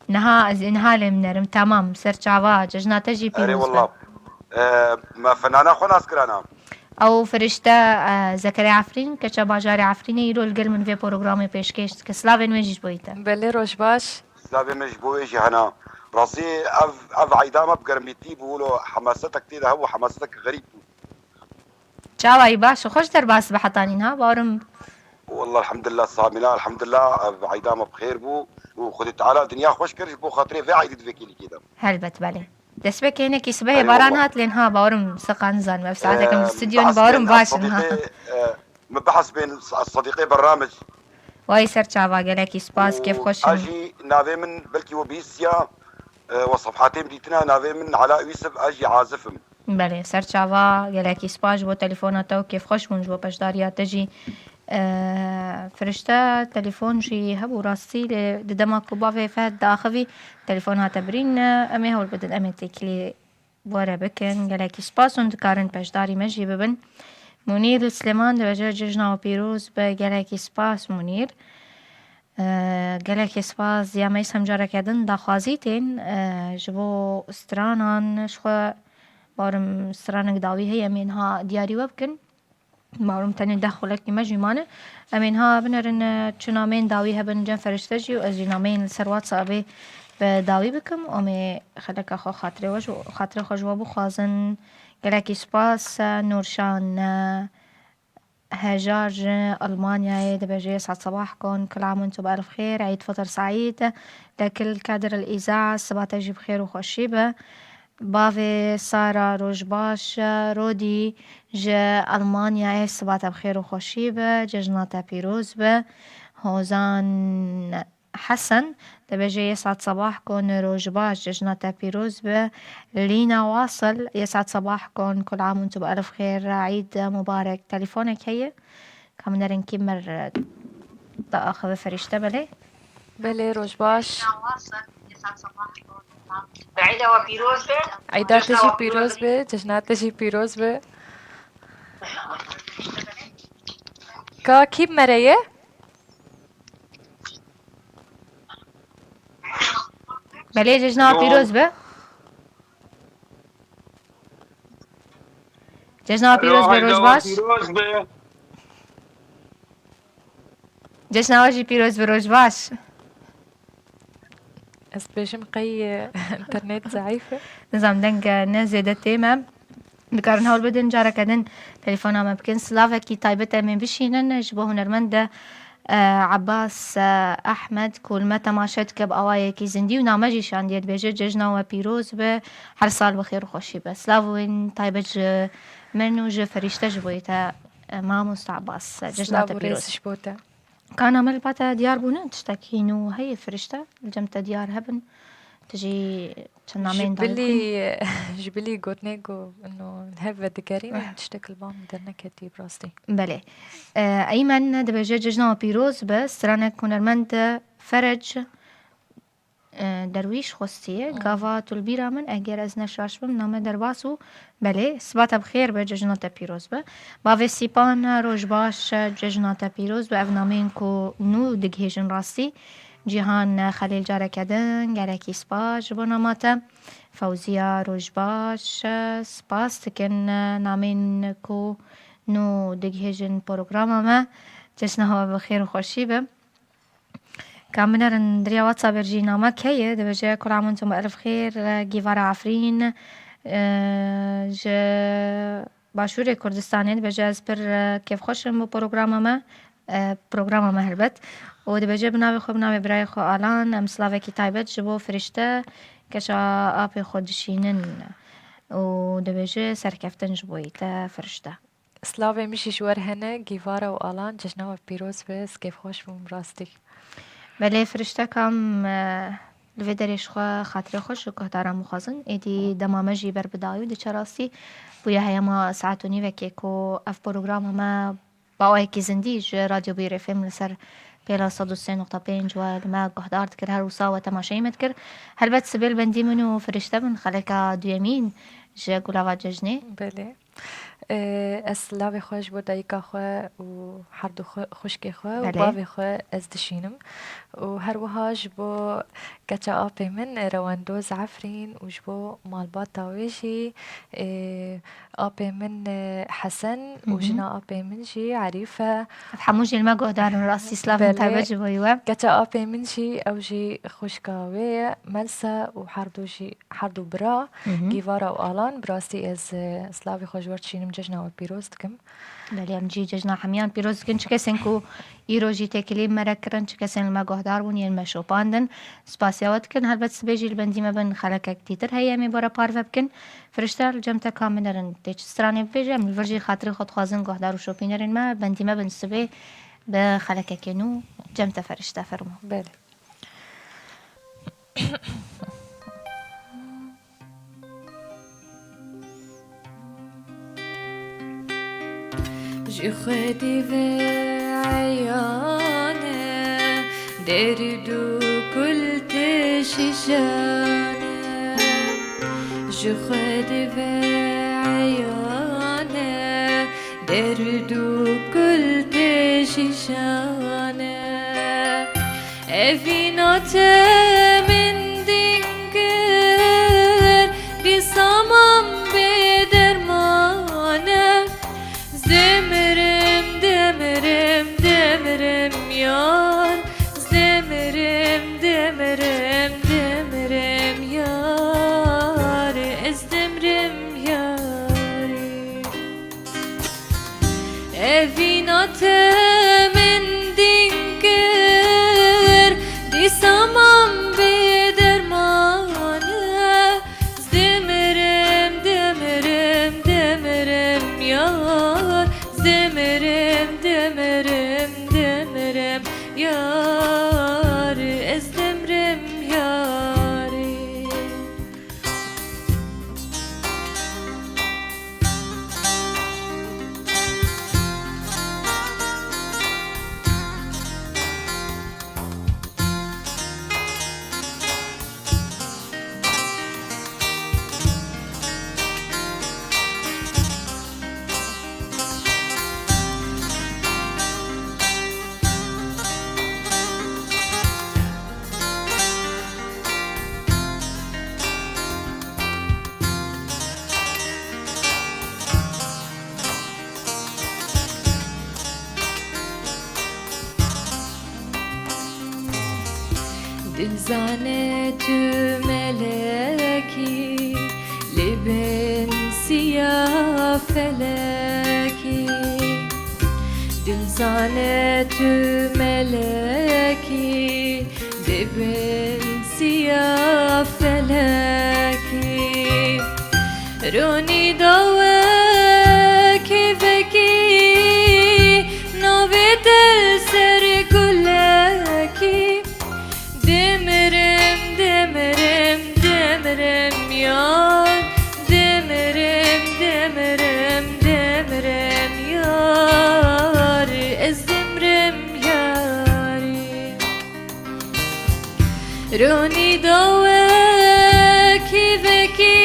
Niha ez ê niha lê minerim, temam, ser çava, cejna te jî Erê pîroz be. wallah. E, me fenana xwe nas kirana. Ew Firişte, e, Zekerê Efrîn, keça bajarê Efrînê, îro li gel min vê programê pêşkêş dike. Slavên wê jî ji bo te. Belê, roj baş. Slavê me ji bo wê jî hena. Rastî ev, ev eyda me bi germîtî bû, wilo hemasetek tê de hebû, hemasetek xerîb bû. Çawa yî, baş û xweş derbas bi heta nînha, bawerim. Wallah elhamdulillah, Samîna, elhamdulillah, ev eyda me bi xêr bû û Xwedê Teala dinya xweş kir ji bo xatirê vê eydî di vê kêlîkê de. Helbet, belê. Destpêkê hinekî sibehê Erê baran wallah. hat, lê niha bawerim seqan zan me. Saetek em Em, li stûdyo ne, behs bawerim bên, baş em in ha. Sedîqê, e, min behs bên Sedîqê Berramic. Way ser çava, gelekî spas, kêf xweş A in. jî navê min belkî we bihîstiya, e, we sefhatê min dîtina, navê min Ela Yusuf, ez jî azif im. Belê, ser çava, gelekî spas ji bo telefona te û kêfxweş bûn ji bo beşdariya te jî. E, Firişte telefon jî hebû rastî, lê di dema ku bavê Fehd diaxivî, telefon hate birîn. Em ê hewl bidin, em ê têkilî were bikin. Gelekî spas hûn dikarin beşdarî me jî bibin. Munîr li Silêman dibêje, cejna we pîroz be, gelekî spas Munîr. E, gelekî spas, ya me îsem careke din daxwazî tên, e, ji bo stranan, ji xwe barim stranek dawî heye, em ê niha diyarî we bikin. Barim tenê deh xulekî me jî mane. Em ê niha binerin, e, çi nameyên dawî hebin cem ferişte jî û ez jî nameyên li ser WhatsAppê bi dawî bikim. Em ê xeleka xwe xatirê we ji, xatirê xwe ji we bixwazin. Gelekî spas, e, Nûrşan, e, Hejar ji Almanyayê dibêje, "Yesat sabahkon, kul am entum bi elf xêr, Eid Fitr Saîd, lekil kadir el îza, siba te jî bi xêr û xweşî be." Bavê Sara, roj baş, Rodî ji Almanyayê, siba te bi xêr û xweşî be, cejna te pîroz be. Hozan Hesen dibêje, "Yesat sabahkon, roj baş, cejna te pîroz be." Lîna Wasil, "Yesat sabahkon, kul am entum bi elf xêr, Eid mubarek." Telefonek heye. Ka min nerin kî mir da axive ferîşte belê. Belê, roj baş. Eîda te jî pîroz be, cejna te jî pîroz be. Ka kî bi me re ye? Belê, cejna we pîroz be. Cejna we pîroz be, roj baş. Cejna we jî pîroz be, roj baş. Ez dibêjim qey, e, înternet zeîf e. Nizam deng, e, ne zêde tê me. Dikarin hewl bidin, careke din telefona me bikin. Silavekî taybet em ê bişînin ji bo hunermend, e, Abbas, e, Ahmed, ku li me temaşe dike bi awayekî zindî û name jî şandiye, dibêje, "Cejna we pîroz be, her sal bi xêr û xweşî be." Silav û wên taybet ji min û ji ferîşte ji bo te, e, mamosta Abbas, e, cejna te pîroz. Silav û rêz ji bo te. Ka name li ba te diyar bûne, tiştekî nû heye firişte, li cem te diyar hebin, tu jî çend nameyên dawî bixwînî? Ji bilî gotinê ku ino li hev vedigerînin, tiştek li ba min derneketî bi rastî. Belê. E, Eymen dibêje, "Cejna we pîroz be, stranek hunermend Ferec." E, Derwîş xwestiye, gava tu li bîra min, eger ez ne şaş bim, name derbas û belê, siba te bi xêr be, cejna te pîroz be. Bavê Sîpan, roj baş, cejna te pîroz be. Ev nameyên ku nû digihêjin rastî. Cîhan Xelîl, careke din gelekî spas ji bo nama te. Fewziya, roj baş, spas dikin nameyên ku nû digihêjin programa me. Cejna we bi xêr û xweşî be. Ka min nerin diriya WhatsApp jî namek heye, dibêje, "Kul am entum bi elf xêr, Gîvara Efrîn, e, ji Başûrê Kurdistanê." Dibêje, "Ez pir, e, kêfxweş im bi programa me, e, programa me helbet." Û dibêje, "Bi navê xwe, bi navê birayê xwe Alan, em silavekî taybet ji bo Firişte, keça apê xwe dişînin." Û dibêje, "Serkeftin ji bo te, Firişte." Silavê min jî ji we re hene, Gîvara û Alan, cejna we pîroz be, ez kêfxweş bûm rastî. Belê, firişteka min, e, li vê derê ji xwe xatirê xwe ji guhdaran bixwazin. Êdî dema me jî ber bi dawî diçe rastî. Bûye heyama saet û nîvekê ku ev programa me bi awayekî zindî ji Radyo Bûyîr F M li ser pêla sed û sê nokta pênc we li me guhdar dikir, her wisa we temaşeyê me dikir. Helbet sibê li bendî min û firişte bin xeleka duyemîn ji gulava cejnê. Belê. Ee, ez silavê xwe ji bo dayika xwe û herdu xwe, xwişkê xwe û Belê. bavê xwe ez dişînim. Û her wiha ji bo keça apê min, Rewendoz Efrîn û ji bo malbata wê jî, ee, apê min, ee, Hesen û Hı hı. jina apê min jî Erîfe. Ev hemû jî li me guhdar in, rastî silavên Belê. taybet ji bo we. Keça apê min jî, ew jî xwişka wê ye, Melsa û herdu jî Herdu bira, Hı hı. Gîvara û Alan, bi rastî ez, e, silavê xwe ji we re dişînim, cejna we pîroz dikim. Belê, em jî cejna hemiyan pîroz dikin. Çi kesên ku îro jî têkilî me re kirin, çi kesên li me guhdar bûn, yên me şopandin, spasiya we dikin. Helbet sibê jî li bendî me bin, xelekek dîtir heye, em ê bi we re parve bikin. Firişte, li cem te ka min nerin, tê çi stranê bibêje, em li vir jî xatirê xwe dixwazin, guhdar û şopînerên me, bendî me bin sibê bi xelekekê nû cem te, Firişte, fermo. Belê. Ji Xwedî ve eyan e, derd û kul tê şîşan e. Ji Xwedî ve eyan e, derd û kul tê şîşan e. Evîna te min dîn kir, dîsa mam bê derman e. Zimirim, dimirim, dimirim yar. Zimirim, dimirim, dimirim yar. Ez dimrim yarî. Evîna te min dîn kir, dîsa mam bê derman e. Dimirim, dimirim, dimirim yar. Dimirim, dimirim, dimirim yar. Ez dimrim yarî. Dil zane tu melekî, li bin siya felekî. Dil zane tu melekî, li bin siya felekî. Ronî dawe kêvekî, navê te li ser gulekî. Dimirim, dimirim, dimirim yar. Dimirim, dimirim, dimirim yar. Ez dimrim yarî. Ronî dawe kêvekî,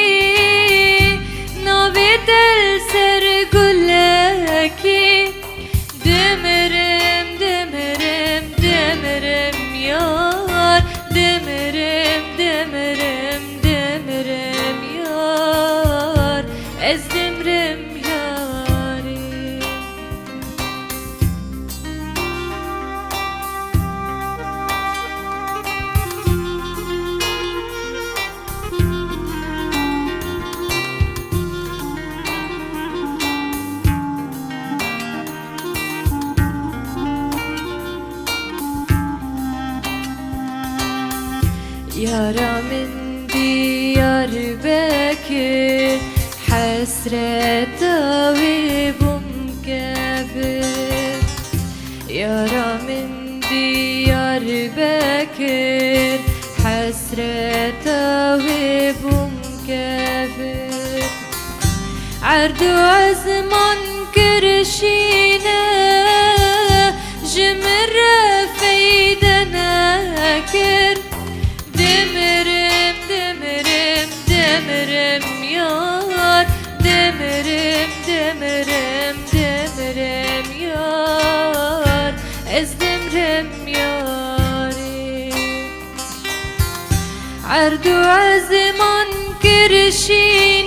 navê te li ser gulekî. Dimirim, dimirim, dimirim yar. Dimirim, dimirim, dimirim yar. Ez dimrim yarî. Yara min Diyarbekir, hesreta wê bûm kevir. Yara min Diyarbekir, hesreta wê bûm kevir. Erd û ezman kir şîne, ji min re feyde nekir. Dimirim, dimirim, dimirim yar. Dimirim, dimirim, dimirim yar. Ez dimrim yarî. Erd û ezman kir şîne.